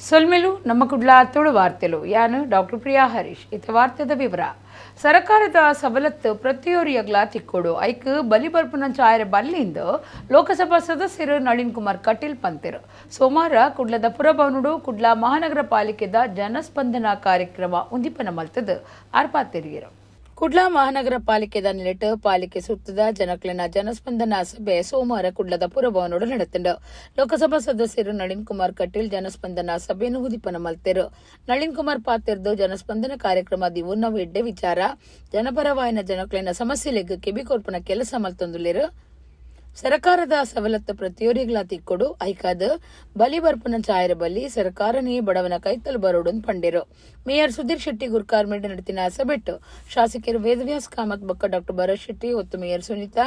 ಸೊಲ್ಮೆಲು ನಮ್ಮ ಕುಡ್ಲ ತುಳು ವಾರ್ತೆಲು ಯಾನು ಡಾಕ್ಟರ್ ಪ್ರಿಯಾ ಹರೀಶ್. ಇತ ವಾರ್ತೆದ ವಿವರ. ಸರ್ಕಾರದ ಸವಲತ್ತು ಪ್ರತಿಯೊರಿಯಗ್ಲಾ ತಿಕ್ಕೋಡು ಐಕ್ ಬಲಿ ಬರ್ಪುನಂಚ ಆಯರೆ ಬಲ್ಲಿಂದ ಲೋಕಸಭಾ ಸದಸ್ಯರು ನಳಿನ್ ಕುಮಾರ್ ಕಟೀಲ್ ಪಂತೆರು. ಸೋಮವಾರ ಕುಡ್ಲದ ಪುರಭವನಡು ಕುಡ್ಲ ಮಹಾನಗರ ಪಾಲಿಕೆದ ಜನಸ್ಪಂದನ ಕಾರ್ಯಕ್ರಮ ಉದಿಪನ ಮಲ್ತದು ಆರ್ಪಾತೆರಿಯರು. ಕುಡ್ಲ ಮಹಾನಗರ ಪಾಲಿಕೆದ ನಿಲೆಟ್ ಪಾಲಿಕೆ ಸುತ್ತದ ಜನಕ್ಲೆನ ಜನಸ್ಪಂದನ ಸಭೆ ಸೋಮವಾರ ಕುಡ್ಲದ ಪುರಭವನೋಡು ನಡೆತಂಡು. ಲೋಕಸಭಾ ಸದಸ್ಯರು ನಳಿನ್ ಕುಮಾರ್ ಕಟೀಲ್ ಜನಸ್ಪಂದನ ಸಭೆಯನ್ನು ಉದಿಪನ ಮಲ್ತೆರು. ನಳಿನ್ ಕುಮಾರ್ ಪಾತೆರ್ದು ಜನಸ್ಪಂದನ ಕಾರ್ಯಕ್ರಮ ದಿವುನ್ನವು ಎಡ್ಡೆ ವಿಚಾರ, ಜನಪರವಾಯಿನ ಜನಕ್ಲೆನ ಸಮಸ್ಯೆಲೆಗ್ ಕೆಬಿ ಕೊರ್ಪುನ ಕೆಲಸ ಮಲ್ತೊಂದುಲ್ಲೆರು. ಸರ್ಕಾರದ ಸವಲತ್ತು ಪ್ರತಿಯೊರಿಗ್ಲಾ ತಿಕ್ಕೊಡು, ಐಕಾದ ಬಲಿ ಬರ್ಪುನ ಚಾಯರ ಬಲಿ ಸರ್ಕಾರನೇ ಬಡವನ ಕೈತಲ್ ಬರೋಡು ಪಂಡೆರು. ಮೇಯರ್ ಸುಧೀರ್ ಶೆಟ್ಟಿ ಗುರ್ಕಾರ್ ಮೇಡ್ ನಡೆತಿನ ಸಭೆಟ್ಟು ಶಾಸಕರು ವೇದವ್ಯಾಸ್ ಕಾಮತ್ ಬೊಕ್ಕ ಡಾಕ್ಟರ್ ಭರತ್ ಶೆಟ್ಟಿ, ಒತ್ತು ಮೇಯರ್ ಸುನೀತಾ,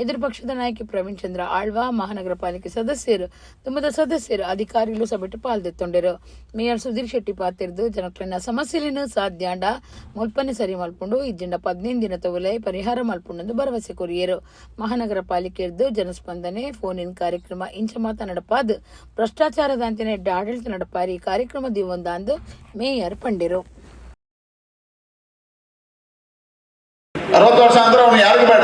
ಎದುರು ಪಕ್ಷದ ನಾಯಕಿ ಪ್ರವೀಣ್ ಚಂದ್ರ ಆಳ್ವಾ, ಮಹಾನಗರ ಪಾಲಿಕೆ ಸದಸ್ಯರು, ತುಂಬದ ಸದಸ್ಯರು, ಅಧಿಕಾರಿಗಳು ಸಭೆಟ್ಟು ಪಾಲ್ದೆತ್ತೊಂಡೆರು. ಮೇಯರ್ ಸುಧೀರ್ ಶೆಟ್ಟಿ ಪಾತಿರ್ದು ಜನಕ್ಲೆನ ಸಮಸ್ಯೆಲೇನು ಸಾಧ್ಯಾಂಡ ಮುಲ್ಪನೆ ಸರಿ ಮಲ್ಪುಂಡು, ಇಜ್ಜಿಂಡ 15 ದಿನ ತೊಲೆ ಪರಿಹಾರ ಮಲ್ಪುಂಡು ಭರವಸೆ ಕೊರಿಯರು. ಮಹಾನಗರ ಪಾಲಿಕೆರ್ದು ಜನಸ್ಪಂದನೆ ಫೋನ್ ಇನ್ ಕಾರ್ಯಕ್ರಮ ಇಂಚ ಮಾತ ನಡಪಾದ್ ಭ್ರಷ್ಟಾಚಾರದ ಅಂತಿನ ಆಡಳಿತ ನಡಪಾರಿ ಕಾರ್ಯಕ್ರಮ ದಿವೊಂದಾಂದು ಮೇಯರ್ ಪಂಡಿರು. 60 ವರ್ಷ ಅಂದ್ರೆ ಅವನು ಯಾರಿಗೂ ಬೇಡ.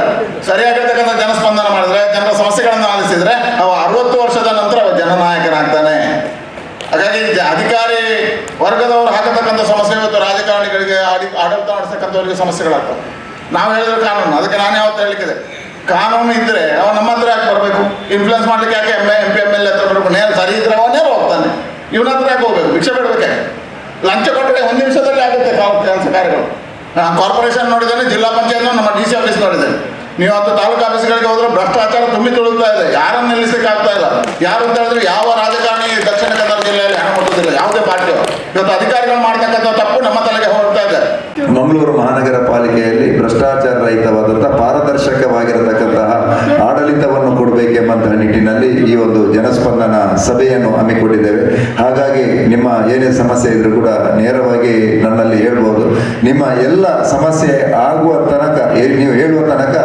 ಸರಿಯಾಗಿರ್ತಕ್ಕಂಥ ಜನಸ್ಪಂದನ ಮಾಡಿದ್ರೆ, ಜನರ ಸಮಸ್ಯೆಗಳನ್ನು ಆಲಿಸಿದ್ರೆ ಅವ 60 ವರ್ಷದ ನಂತರ ಅವ ಜನನಾಯಕನಾಗ್ತಾನೆ. ಹಾಗಾಗಿ ಅಧಿಕಾರಿ ವರ್ಗದವರು ಹಾಕತಕ್ಕಂಥ ಸಮಸ್ಯೆ ಇವತ್ತು ರಾಜಕಾರಣಿಗಳಿಗೆ, ಆಡಳಿತ ನಡೆಸತಕ್ಕಂಥವರಿಗೆ ಸಮಸ್ಯೆಗಳಾಗ್ತವೆ. ನಾವು ಹೇಳಿದ್ರೆ ಕಾನೂನು, ಅದಕ್ಕೆ ನಾನು ಯಾವತ್ತು ಹೇಳಿಕ್ಕಿದೆ, ಕಾನೂನು ಇದ್ದರೆ ಅವ ನಮ್ಮ ಹತ್ರ ಯಾಕೆ ಬರಬೇಕು? ಇನ್ಫ್ಲುಯೆನ್ಸ್ ಮಾಡ್ಲಿಕ್ಕೆ ಯಾಕೆ M M P M L A ಹತ್ರ ಬರಬೇಕು? ನೇರ ಸರಿ ಇದ್ರೆ ಅವ ನೇರ ಹೋಗ್ತಾನೆ, ಇವನ ಹತ್ರ ಯಾಕೆ ಹೋಗ್ಬೇಕು? ಭಿಕ್ಷೆ ಬಿಡ್ಬೇಕೆ? ಲಂಚ ಕೊಟ್ಟರೆ 1 ನಿಮಿಷದಲ್ಲಿ ಆಗುತ್ತೆ ಕೆಲಸ ಕಾರ್ಯಗಳು. ನಾನು ಕಾರ್ಪೊರೇಷನ್ ನೋಡಿದ್ದೇನೆ, ಜಿಲ್ಲಾ ಪಂಚಾಯತ್, ನಮ್ಮ ಡಿ ಸಿ ಆಫೀಸ್ ನೋಡಿದ್ದೇನೆ. ನೀವು ಅದು ತಾಲೂಕು ಆಫೀಸ್ಗಳಿಗೆ ಹೋದ್ರೆ ಭ್ರಷ್ಟಾಚಾರ ತುಂಬಿ ತುಳುಕ್ತಾ ಇದೆ, ಯಾರನ್ನು ನಿಲ್ಲಿಸಲಿಕ್ಕೆ ಆಗ್ತಾ ಇಲ್ಲ. ಯಾರು ಅಂತ ಹೇಳಿದ್ರೆ ಯಾವ ರಾಜಕಾರಣಿ ದಕ್ಷಿಣ ಕನ್ನಡ ಜಿಲ್ಲೆಯಲ್ಲಿ ಹಣ ಮುಟ್ಟುದಿಲ್ಲ, ಯಾವುದೇ ಪಾರ್ಟಿ. ಇವತ್ತು ಅಧಿಕಾರಿಗಳು ಮಾಡ್ತಕ್ಕಂಥ ತಪ್ಪು ನಮ್ಮ ತಲೆಗೆ ಹೊರಡ್ತಾ ಇದೆ. ಮಂಗಳೂರು ಮಹಾನಗರ ಪಾಲಿಕೆಯಲ್ಲಿ ಭ್ರಷ್ಟಾಚಾರ ರಹಿತವಾದಂತಹ ಪಾರದರ್ಶಕವಾಗಿರತಕ್ಕಂತಹ ಆಡಳಿತವನ್ನು ಕೊಡಬೇಕೆಂಬಂತಹ ನಿಟ್ಟಿನಲ್ಲಿ ಈ ಒಂದು ಜನಸ್ಪಂದನ ಸಭೆಯನ್ನು ಹಮ್ಮಿಕೊಂಡಿದ್ದೇವೆ. ಹಾಗಾಗಿ ನಿಮ್ಮ ಏನೇ ಸಮಸ್ಯೆ ಇದ್ರೂ ಕೂಡ ನೇರವಾಗಿ ನನ್ನಲ್ಲಿ ಹೇಳ್ಬೋದು. ನಿಮ್ಮ ಎಲ್ಲ ಸಮಸ್ಯೆ ಆಗುವ ತನಕ, ನೀವು ಹೇಳುವ ತನಕ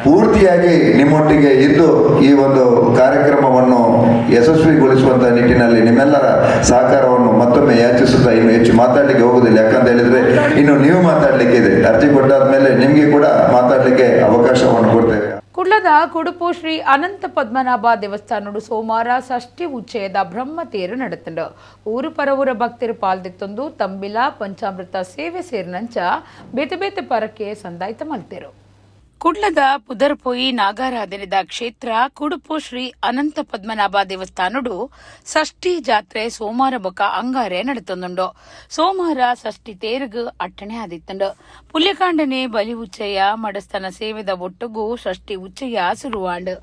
ಪೂರ್ತಿಯಾಗಿ ನಿಮ್ಮೊಟ್ಟಿಗೆ ಇದ್ದು ಈ ಒಂದು ಕಾರ್ಯಕ್ರಮವನ್ನು ಯಶಸ್ವಿಗೊಳಿಸುವಂತಹ ನಿಟ್ಟಿನಲ್ಲಿ ನಿಮ್ಮೆಲ್ಲರ ಸಹಕಾರವನ್ನು ಮತ್ತೊಮ್ಮೆ ಯಾಚಿಸುತ್ತಾ ಇನ್ನು ಹೆಚ್ಚು ಮಾತಾಡಲಿಕ್ಕೆ ಹೋಗುದಿಲ್ಲ. ಯಾಕಂತ ಹೇಳಿದ್ರೆ ಇನ್ನು ನೀವು ಮಾತಾಡಲಿಕ್ಕೆ ಇದೆ, ಅರ್ಜಿ ಕೊಟ್ಟಾದ್ಮೇಲೆ ನಿಮಗೆ ಕೂಡ ಮಾತಾಡಲಿಕ್ಕೆ ಅವಕಾಶವನ್ನು ಕೊಡ್ತೇವೆ. ಕುಡ್ಲದ ಕುಡುಪು ಶ್ರೀ ಅನಂತ ಪದ್ಮನಾಭ ದೇವಸ್ಥಾನಡು ಸೋಮವಾರ ಷಷ್ಠಿ ಉಚ್ಚಯದ ಬ್ರಹ್ಮತೇರು ನಡೆತಂಡು. ಊರು ಪರವೂರ ಭಕ್ತರು ಪಾಲ್ದೆತ್ತೊಂದು ತಂಬಿಲ ಪಂಚಾಮೃತ ಸೇವೆ ಸೇರಿನಂಚ ಬೇತೆ ಬೇತೆ ಪರಕ್ಕೆ ಸಂದಾಯ್ತ ಮಲ್ತೆರು. ಕುಡ್ಲದ ಪುದರ್ಪೊಯಿ ನಾಗಾರಾಧನೆದ ಕ್ಷೇತ್ರ ಕುಡುಪು ಶ್ರೀ ಅನಂತ ಪದ್ಮನಾಭ ದೇವಸ್ಥಾನಡು ಷಷ್ಠಿ ಜಾತ್ರೆ ಸೋಮವಾರ ಬೊಕ ಅಂಗಾರೆ ನಡೆತೊಂದುಂಡು. ಸೋಮವಾರ ಷಷ್ಠಿ ತೇರುಗು ಅಟ್ಟಣೆ ಆದಿತ್ತಂಡು. ಪುಲ್ಯಕಾಂಡನೆ ಬಲಿ ಉಚ್ಚಯ ಮಡಸ್ಥನ ಸೇವೆದ ಒಟ್ಟುಗು ಷಷ್ಠಿ ಉಚ್ಚಯ ಸುರುವಾಂಡ್.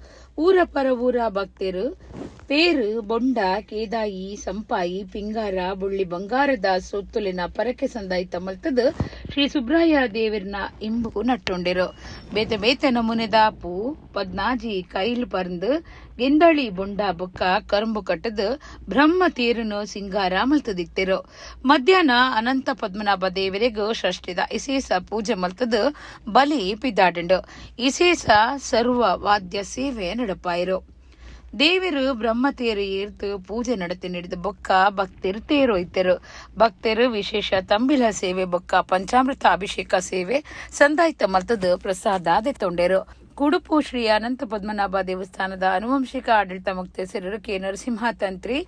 ಊರ ಪರ ಊರ ಭಕ್ತರು ಪೇರು ಬೊಂಡ ಕೇದಾಯಿ ಸಂಪಾಯಿ ಪಿಂಗಾರ ಬುಳ್ಳಿ ಬಂಗಾರದ ಸೊತ್ತುಲಿನ ಪರಕೆ ಸಂದಾಯ್ತ ಮಲ್ತದ ಶ್ರೀ ಸುಬ್ರಾಯ ದೇವರ್ನ ಇಂಬು ನಟ್ಟೊಂಡಿರು. ಬೇತೆ ಬೇತೆ ನಮೂನೆದ ಪೂ ಪದ್ನಾಜಿ ಕೈಲ್ ಪರ್ಂದ್ ಗೆಂದಳಿ ಬೊಂಡ ಬೊಕ್ಕ ಕರಂಬು ಕಟ್ಟದ ಬ್ರಹ್ಮ ತೇರುನು ಸಿಂಗಾರ ಮಲ್ತದಿತ್ತಿರು. ಮಧ್ಯಾಹ್ನ ಅನಂತ ಪದ್ಮನಾಭ ದೇವರಿಗೂ ಷಷ್ಠಿದ ಇಸೇಸ ಪೂಜೆ ಮಲ್ತದ ಬಲಿ ಪಿದಾಡುಂಡು. ಇಸೇಸ ಸರ್ವ ವಾದ್ಯ ಸೇವೆ ನಡಪಾಯಿರು. ದೇವರು ಬ್ರಹ್ಮತೇರು ಏರ್ತು ಪೂಜೆ ನಡತಿ ನಡೆದ ಬೊಕ್ಕ ಭಕ್ತರು ತೇರೋಯ್ತರು. ಭಕ್ತರು ವಿಶೇಷ ತಂಬಿಲ ಸೇವೆ ಬೊಕ್ಕ ಪಂಚಾಮೃತ ಅಭಿಷೇಕ ಸೇವೆ ಸಂದಾಯ್ತ ಮಲ್ತದ ಪ್ರಸಾದ ದೆತ್ತೊಂಡೆರು. ಕುಡುಪು ಶ್ರೀ ಅನಂತ ಪದ್ಮನಾಭ ದೇವಸ್ಥಾನದ ಅನುವಂಶಿಕ ಆಡಳಿತ ಮುಕ್ತೇಸರರು ಕೆ ನರಸಿಂಹ ತಂತ್ರಿ,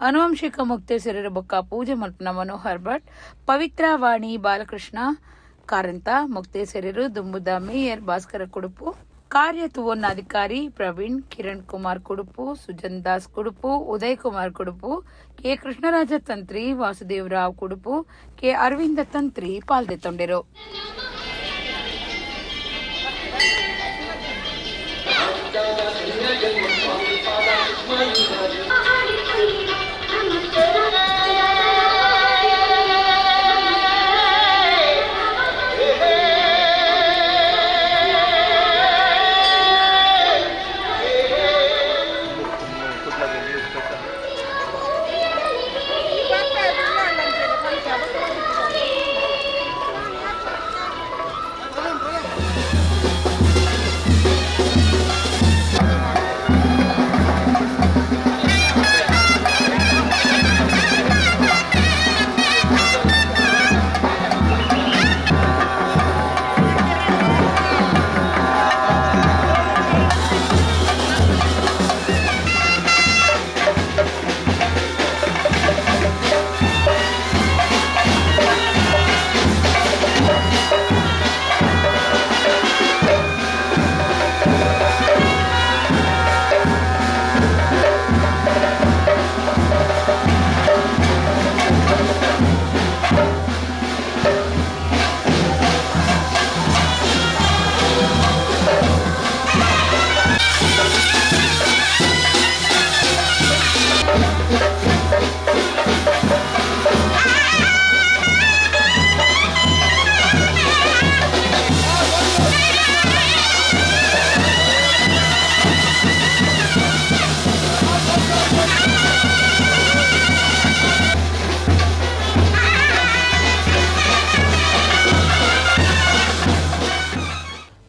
ಅನುವಂಶಿಕ ಮುಕ್ತೇಸರರು ಬೊಕ್ಕ ಪೂಜೆ ಮಲ್ಪನ ಮನೋಹರ್ ಭಟ್, ಪವಿತ್ರ ವಾಣಿ ಬಾಲಕೃಷ್ಣ ಕಾರಂತ, ಮುಕ್ತೇಸರರು ದುಂಬುದ ಮೇಯರ್ ಭಾಸ್ಕರ ಕುಡುಪು, ಕಾರ್ಯ ಅಧಿಕಾರಿ ಪ್ರವೀಣ್, ಕಿರಣ್ ಕುಮಾರ್ ಕುಡುಪು, ಸುಜನ್ ದಾಸ್ ಕುಡುಪು, ಉದಯ್ ಕುಮಾರ್ ಕುಡುಪು, ಕೆ ಕೃಷ್ಣರಾಜ ತಂತ್ರಿ, ವಾಸುದೇವರಾವ್ ಕುಡುಪು, ಕೆ ಅರವಿಂದ ತಂತ್ರಿ ಪಾಲ್ದೆತ್ತೊಂಡೆರು.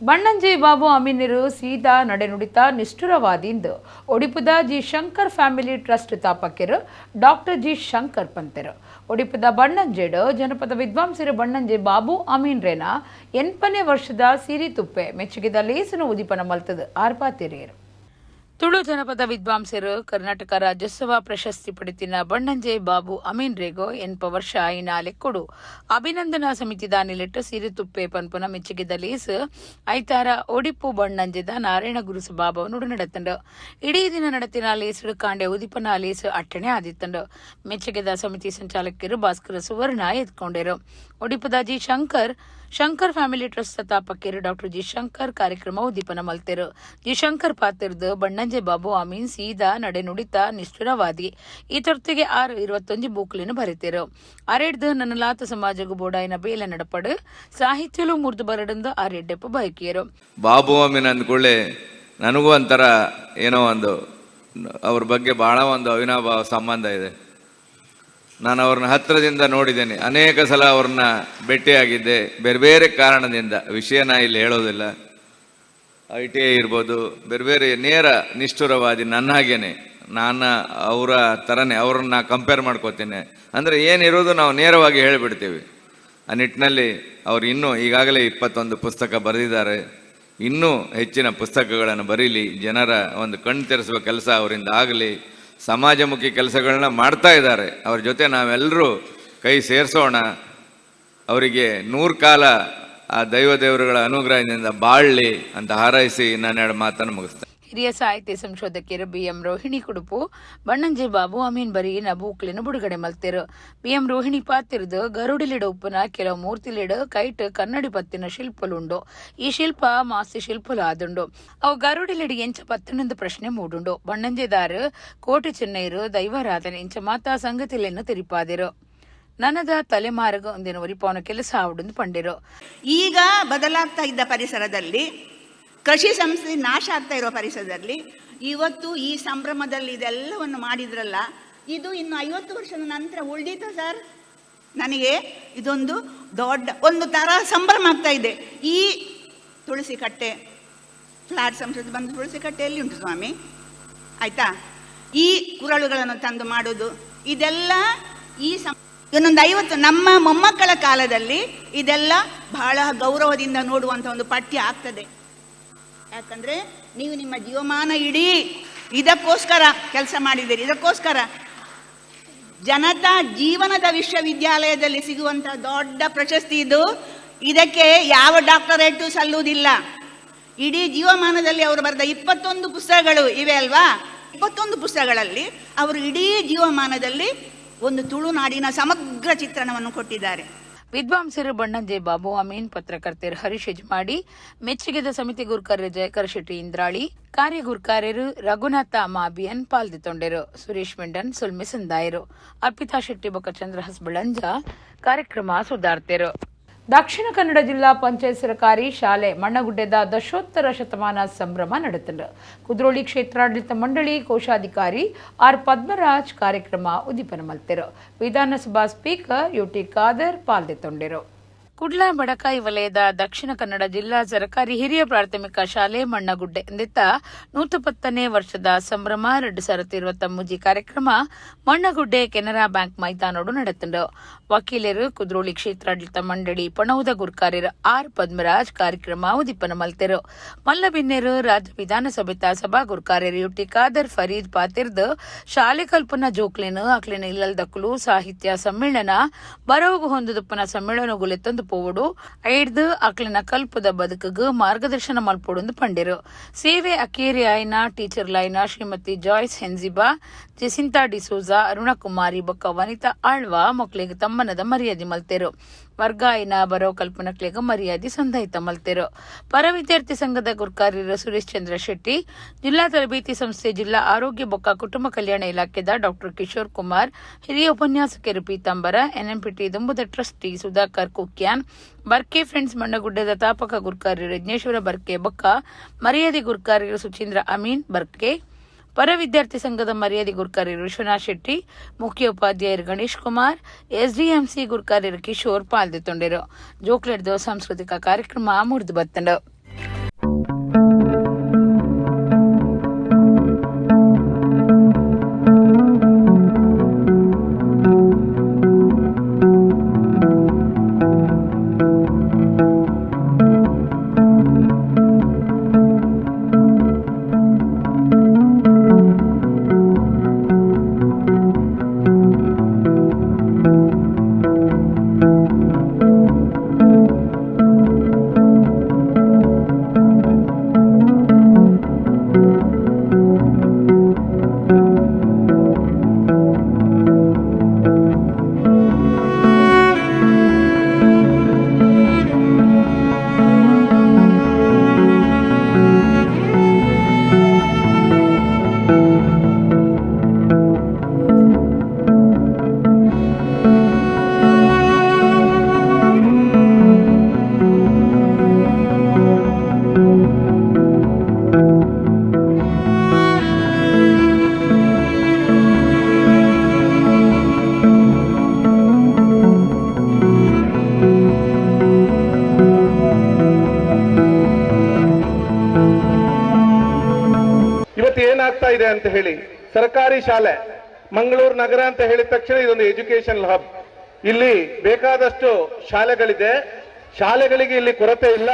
Bannanje Babu ಅಮೀನರು ಸೀದಾ ನಡೆನುಡಿತ ನಿಷ್ಠುರವಾದಿಂದು ಒಡಿಪುದ G Shankar family trust ತಾಪಕಿರು doctor G Shankar ಪಂತೆರು. ಒಡಿಪುದ ಬಣ್ಣಂಜೆಡು ಜನಪದ ವಿದ್ವಾಂಸರು ಬಣ್ಣಂಜೆ ಬಾಬು ಅಮೀನ್ರೇನ 80ನೇ ವರ್ಷದ ಸಿರಿ ತುಪ್ಪೆ ಮೆಚ್ಚುಗೆದ ಲೇಸನು ಉದಿಪನ ಮಲ್ತದು ಆರ್ಪಾತಿರಿಯರು. ತುಳು ಜನಪದ ವಿದ್ವಾಂಸರು ಕರ್ನಾಟಕ ರಾಜ್ಯೋತ್ಸವ ಪ್ರಶಸ್ತಿ ಪಡೆತಿನ ಬಣ್ಣಂಜೆ ಬಾಬು ಅಮೀನ್ ರೇಗೋ 80 ವರ್ಷ ಆಯಿನ ಲೆಕ್ಕೊಡು ಅಭಿನಂದನಾ ಸಮಿತಿದ ನಿಲೆಟ್ಟು ಸಿರಿತುಪ್ಪೆ ಪನ್ಪುನ ಮೆಚ್ಚುಗೆದ ಲೇಸ್ ಐತಾರ ಒಡಿಪು ಬಣ್ಣಂಜೆದ ನಾರಾಯಣ ಗುರು ಸಭಾಭವನೋಡು ನಡತಂಡು. ಇಡೀ ದಿನ ನಡತಿನ ಲೇಸು ಕಾಂಡೆ ಉದಿಪನ ಲೇಸು ಅಟ್ಟಣೆ ಆದಿತ್ತಂಡು. ಮೆಚ್ಚುಗೆದ ಸಮಿತಿ ಸಂಚಾಲಕರು ಭಾಸ್ಕರ ಸುವರ್ಣ ಎತ್ಕೊಂಡರು. ಒಡಿಪುದ G Shankar Shankar family trust ಸ್ಥಾಪಕರು ಡಾಕ್ಟರ್ ಜಿ ಶಂಕರ್ ಕಾರ್ಯಕ್ರಮ ಉದ್ದೀಪನ ಮಲ್ತೆರು. ಜಿ ಶಂಕರ್ ಪಾತಿರ್ದು ಬಣ್ಣಂಜೆ ಬಾಬು ಅಮೀನ್ ಸೀದಾ ನಡೆ ನುಡಿತ ನಿಷ್ಠುರವಾದಿ. ಈ ತೊರ್ತಿಗೆ 6 21 ಬೂಕ್ಲಿನ ಬರೆತೆರು. ಅರೆಡ್ದು ನನ್ನಲಾತ ಸಮಾಜಗು ಬೋಡಾಯಿನ ಬೇಲೆ ನಡಪಡು ಸಾಹಿತ್ಯಲು ಮುರ್ದು ಬರಡಂದು ಆರೆಡ್ಡೆಪ್ಪ ಬಯಕಿಯರು. ಬಾಬು ಅಮೀನ್ ಅಂದ್ಕೂಡಲೇ ನನಗೂ ಒಂಥರ ಏನೋ ಒಂದು ಅವ್ರ ಬಗ್ಗೆ ಭಾಳ ಒಂದು ಅವಿನಾಭಾವ ಸಂಬಂಧ ಇದೆ. ನಾನು ಅವ್ರನ್ನ ಹತ್ತಿರದಿಂದ ನೋಡಿದ್ದೇನೆ. ಅನೇಕ ಸಲ ಅವ್ರನ್ನ ಭೇಟಿಯಾಗಿದ್ದೆ ಬೇರೆ ಬೇರೆ ಕಾರಣದಿಂದ. ವಿಷಯ ನಾ ಇಲ್ಲಿ ಹೇಳೋದಿಲ್ಲ. ಐಟಿಐ ಇರ್ಬೋದು, ಬೇರೆ ಬೇರೆ. ನೇರ ನಿಷ್ಠುರವಾದಿ, ನನ್ನ ಹಾಗೇನೆ. ನಾನು ಅವರ ಥರನೇ ಅವ್ರನ್ನ ಕಂಪೇರ್ ಮಾಡ್ಕೋತೀನಿ. ಅಂದರೆ ಏನಿರೋದು ನಾವು ನೇರವಾಗಿ ಹೇಳಿಬಿಡ್ತೀವಿ. ಆ ನಿಟ್ಟಿನಲ್ಲಿ ಅವರು ಇನ್ನೂ ಈಗಾಗಲೇ 21 ಪುಸ್ತಕ ಬರೆದಿದ್ದಾರೆ. ಇನ್ನೂ ಹೆಚ್ಚಿನ ಪುಸ್ತಕಗಳನ್ನು ಬರೀಲಿ. ಜನರ ಒಂದು ಕಣ್ಣು ತೆರೆಸುವ ಕೆಲಸ ಅವರಿಂದ ಆಗಲಿ. ಸಮಾಜಮುಖಿ ಕೆಲಸಗಳನ್ನ ಮಾಡ್ತಾ ಇದ್ದಾರೆ. ಅವ್ರ ಜೊತೆ ನಾವೆಲ್ಲರೂ ಕೈ ಸೇರಿಸೋಣ. ಅವರಿಗೆ ನೂರು ಕಾಲ ಆ ದೈವ ದೇವರುಗಳ ಅನುಗ್ರಹದಿಂದ ಬಾಳಲಿ ಅಂತ ಹಾರೈಸಿ ನಾನು ಎರಡು ಮಾತನ್ನು ಮುಗಿಸ್ತೇನೆ. ಹಿರಿಯ ಸಾಹಿತ್ಯ ಸಂಶೋಧಕಿಯರು ಬಿಎಂ ರೋಹಿಣಿ ಕುಡುಪು ಬಣ್ಣಂಜೆ ಬಾಬು ಅಮೀನ್ ಬರೀನ ಬೂಕ್ಲಿನ ಬುಡುಗಡೆ ಮಲ್ತೆರು. ಬಿಎಂ ರೋಹಿಣಿ ಪಾತಿರ್ದು ಗರುಡಿಲಿಡ ಉಪ್ಪುನ ಕೆಲವು ಮೂರ್ತಿಲಿಡ ಕೈಟ್ ಕನ್ನಡಿ ಪತ್ತಿನ ಶಿಲ್ಪಲುಂಡು. ಈ ಶಿಲ್ಪ ಮಾಸ್ತಿ ಶಿಲ್ಪಲು ಆದುಂಡು. ಅವು ಗರುಡಿಲಿಡ ಎಂಚ ಪತ್ತನೊಂದು ಪ್ರಶ್ನೆ ಮೂಡುಂಡು. ಬಣ್ಣಂಜೆದಾರು ಕೋಟೆ ಚೆನ್ನೈರು ದೈವಾರಾಧನೆ ಇಂಚ ಮಾತಾ ಸಂಗತಿಲೆನ್ನು ತೆರಿಪಾದಿರು. ನನದ ತಲೆಮಾರುಗ ಒಂದಿನ ಒರಿಪಾವನ ಕೆಲಸ ಆವುಡುಂದು ಪಂಡಿರು. ಈಗ ಬದಲಾಗ್ತಾ ಇದ್ದ ಪರಿಸರದಲ್ಲಿ, ಕೃಷಿ ಸಂಸ್ಥೆ ನಾಶ ಆಗ್ತಾ ಇರೋ ಪರಿಸರದಲ್ಲಿ, ಇವತ್ತು ಈ ಸಂಭ್ರಮದಲ್ಲಿ ಇದೆಲ್ಲವನ್ನು ಮಾಡಿದ್ರಲ್ಲ, ಇದು ಇನ್ನು 50 ವರ್ಷದ ನಂತರ ಉಳಿದೀತ ಸರ್? ನನಗೆ ಇದೊಂದು ದೊಡ್ಡ ಒಂದು ಥರ ಸಂಭ್ರಮ ಆಗ್ತಾ ಇದೆ. ಈ ತುಳಸಿ ಕಟ್ಟೆ, ಫ್ಲಾಟ್ ಸಂಸ್ಕೃತಿ ಬಂದು ತುಳಸಿ ಕಟ್ಟೆಯಲ್ಲಿ ಉಂಟು ಸ್ವಾಮಿ, ಆಯಿತಾ? ಈ ಕುರಳುಗಳನ್ನು ತಂದು ಮಾಡೋದು, ಇದೆಲ್ಲ ಈ ಇನ್ನೊಂದು 50 ನಮ್ಮ ಮೊಮ್ಮಕ್ಕಳ ಕಾಲದಲ್ಲಿ ಇದೆಲ್ಲ ಬಹಳ ಗೌರವದಿಂದ ನೋಡುವಂಥ ಒಂದು ಪಠ್ಯ ಆಗ್ತದೆ. ಯಾಕಂದರೆ ನೀವು ನಿಮ್ಮ ಜೀವಮಾನ ಇಡೀ ಇದಕ್ಕೋಸ್ಕರ ಕೆಲಸ ಮಾಡಿದ್ದೀರಿ. ಇದಕ್ಕೋಸ್ಕರ ಜನತಾ ಜೀವನದ ವಿಶ್ವವಿದ್ಯಾಲಯದಲ್ಲಿ ಸಿಗುವಂಥ ದೊಡ್ಡ ಪ್ರಶಸ್ತಿ ಇದು. ಇದಕ್ಕೆ ಯಾವ ಡಾಕ್ಟರೇಟು ಸಲ್ಲುವುದಿಲ್ಲ. ಇಡೀ ಜೀವಮಾನದಲ್ಲಿ ಅವರು ಬರೆದ 21 ಪುಸ್ತಕಗಳು ಇವೆ ಅಲ್ವಾ? 21 ಪುಸ್ತಕಗಳಲ್ಲಿ ಅವರು ಇಡೀ ಜೀವಮಾನದಲ್ಲಿ ಒಂದು ತುಳುನಾಡಿನ ಸಮಗ್ರ ಚಿತ್ರಣವನ್ನು ಕೊಟ್ಟಿದ್ದಾರೆ. ವಿದ್ವಾಂಸರು ಬಣ್ಣಂಜೆ ಬಾಬು ಅಮೀನ್, ಪತ್ರಕರ್ತರು ಹರೀಶ್ ಯಜಮಾಡಿ, ಮೆಚ್ಚುಗೆದ ಸಮಿತಿ ಗುರ್ಕರ್ ಜಯಕರ್ ಶೆಟ್ಟಿ ಇಂದ್ರಾಳಿ, ಕಾರ್ಯಗುರ್ಕಾರ್ಯರು ರಘುನಾಥ ಮಾಬಿಯನ್ ಪಾಲ್ದಿತೊಂಡೆರು. ಸುರೇಶ್ ಮೆಂಡನ್ ಸೊಲ್ಮೆ ಸಂದಾಯರು. ಅರ್ಪಿತಾ ಶೆಟ್ಟಿ ಬೊಕ್ಕ ಚಂದ್ರಹಸ್ ಬಳಂಜ ಕಾರ್ಯಕ್ರಮ ಸುಧಾರ್ತೆರು. ದಕ್ಷಿಣ ಕನ್ನಡ ಜಿಲ್ಲಾ ಪಂಚಾಯತ್ ಸರ್ಕಾರಿ ಶಾಲೆ ಮಣ್ಣಗುಡ್ಡೆದ ದಶೋತ್ತರ ಶತಮಾನ ಸಂಭ್ರಮ ನಡೆತಂಡು. ಕುದ್ರೋಳಿ ಕ್ಷೇತ್ರಾಡಳಿತ ಮಂಡಳಿ ಕೋಶಾಧಿಕಾರಿ ಆರ್ ಪದ್ಮರಾಜ್ ಕಾರ್ಯಕ್ರಮ ಉದ್ದೀಪನ ಮಲ್ತೆರು. ವಿಧಾನಸಭಾ ಸ್ಪೀಕರ್ ಯುಟಿ ಖಾದರ್ ಪಾಲ್ದೆತೊಂಡೆರು. ಕುಡ್ಲ ಬಡಕಾಯಿ ವಲಯದ ದಕ್ಷಿಣ ಕನ್ನಡ ಜಿಲ್ಲಾ ಸರಕಾರಿ ಹಿರಿಯ ಪ್ರಾಥಮಿಕ ಶಾಲೆ ಮಣ್ಣಗುಡ್ಡೆ ಎಂದಿತ್ತ 110ನೇ ವರ್ಷದ ಸಂಭ್ರಮ 2023 ಕಾರ್ಯಕ್ರಮ ಮಣ್ಣಗುಡ್ಡೆ ಕೆನರಾ ಬ್ಯಾಂಕ್ ಮೈದಾನೋಡು ನಡೆತಂಡು. ವಕೀಲರು ಕುದ್ರೋಳಿ ಕ್ಷೇತ್ರಾಡಳಿತ ಮಂಡಳಿ ಪಣವುದ ಗುರ್ಕಾರ್ಯರು ಆರ್ ಪದ್ಮರಾಜ್ ಕಾರ್ಯಕ್ರಮ ಉದ್ದೀಪನ ಮಲ್ತೆರು. ಮಲ್ಲಬಿನ್ನೆರು ರಾಜ್ಯ ವಿಧಾನಸಭೆತ ಸಭಾ ಗುರ್ಕಾರ್ಯರು ಯುಟಿ ಖಾದರ್ ಫರೀದ್ ಪಾತಿರ್ದು ಶಾಲೆ ಕಲ್ಪನ ಜೋಕ್ಲೇನು ಅಕ್ಲಿನ ಇಲ್ಲಲ್ದಕ್ಕಲು ಸಾಹಿತ್ಯ ಸಮ್ಮೇಳನ ಬರವುಗು ಹೊಂದುದುಪ್ಪನ ಸಮ್ಮೇಳನಗುಲೆತ್ತೊಂದು ಪೋವಡು, ಐಡ್ದು ಅಕ್ಲಿನ ಕಲ್ಪದ ಬದುಕುಗು ಮಾರ್ಗದರ್ಶನ ಮಲ್ಪೊಡುಂದು ಪಂಡಿರು. ಸೇವೆ ಅಕೇರಿ ಆಯ್ನ ಟೀಚರ್ ಲೈನ ಶ್ರೀಮತಿ ಜಾಯ್ಸ್ ಹೆನ್ಜಿಬಾ, ಜೆಸಿಂತಾ ಡಿಸೋಜಾ, ಅರುಣಕುಮಾರಿ ಬೊಕ್ಕ ವನಿತಾ ಆಳ್ವಾ ಮಕ್ಳಿಗೆ ತಮ್ಮನದ ಮರ್ಯಾದೆ ಮಲ್ತೆರು. ವರ್ಗಾಯಿನ ಬರೋ ಕಲ್ಪನಕ್ಲೆಗ್ ಮರ್ಯಾದೆ ಸಂದಾಯಿತ ಮಲ್ತೆರು. ಪರ ವಿದ್ಯಾರ್ಥಿ ಸಂಘದ ಗುರ್ಕಾರ್ಯರು ಸುರೇಶ್ ಚಂದ್ರ ಶೆಟ್ಟಿ, ಜಿಲ್ಲಾ ತರಬೇತಿ ಸಂಸ್ಥೆ, ಜಿಲ್ಲಾ ಆರೋಗ್ಯ ಬೊಕ್ಕ ಕುಟುಂಬ ಕಲ್ಯಾಣ ಇಲಾಖೆದ ಡಾಕ್ಟರ್ ಕಿಶೋರ್ ಕುಮಾರ್, ಹಿರಿಯ ಉಪನ್ಯಾಸಕರು ಪೀತಾಂಬರ, ಎನ್ಎಂಪಿಟಿ ದುಂಬುದ ಟ್ರಸ್ಟಿ ಸುಧಾಕರ್ ಕುಕ್ಯಾನ್, ಬರ್ಕೆ ಫ್ರೆಂಡ್ಸ್ ಮಣ್ಣಗುಡ್ಡದ ತಾಪಕ ಗುರ್ಕಾರ್ಯರು ಯಜ್ಞೇಶ್ವರ ಬರ್ಕೆ ಬೊಕ್ಕ ಮರ್ಯಾದೆ ಗುರ್ಕಾರ್ಯರು ಸುಚೀಂದ್ರ ಅಮೀನ್ ಬರ್ಕೆ, ಪರ ವಿದ್ಯಾರ್ಥಿ ಸಂಘದ ಮರ್ಯಾದೆ ಗುರ್ಕಾರ್ಯರು ವಿಶ್ವನಾಥ್ ಶೆಟ್ಟಿ, ಮುಖ್ಯ ಉಪಾಧ್ಯಾಯರು ಗಣೇಶ್ ಕುಮಾರ್, ಎಸ್ಡಿಎಂಸಿ ಗುರ್ಕಾರ್ಯರು ಕಿಶೋರ್ ಪಾಲ್ದೆತೊಂಡೆರು. ಜೋಕ್ಲೆಡ್ದು ಸಾಂಸ್ಕೃತಿಕ ಕಾರ್ಯಕ್ರಮ ಮುರಿದು ಬತ್ತಂಡು. ಅಂತ ಹೇಳಿ ಸರ್ಕಾರಿ ಶಾಲೆ ಮಂಗಳೂರು ನಗರ ಅಂತ ಹೇಳಿದ ತಕ್ಷಣ ಇದೊಂದು ಎಜುಕೇಶನ್ ಹಬ್. ಇಲ್ಲಿ ಬೇಕಾದಷ್ಟು ಶಾಲೆಗಳಿದೆ. ಶಾಲೆಗಳಿಗೆ ಇಲ್ಲಿ ಕೊರತೆ ಇಲ್ಲ,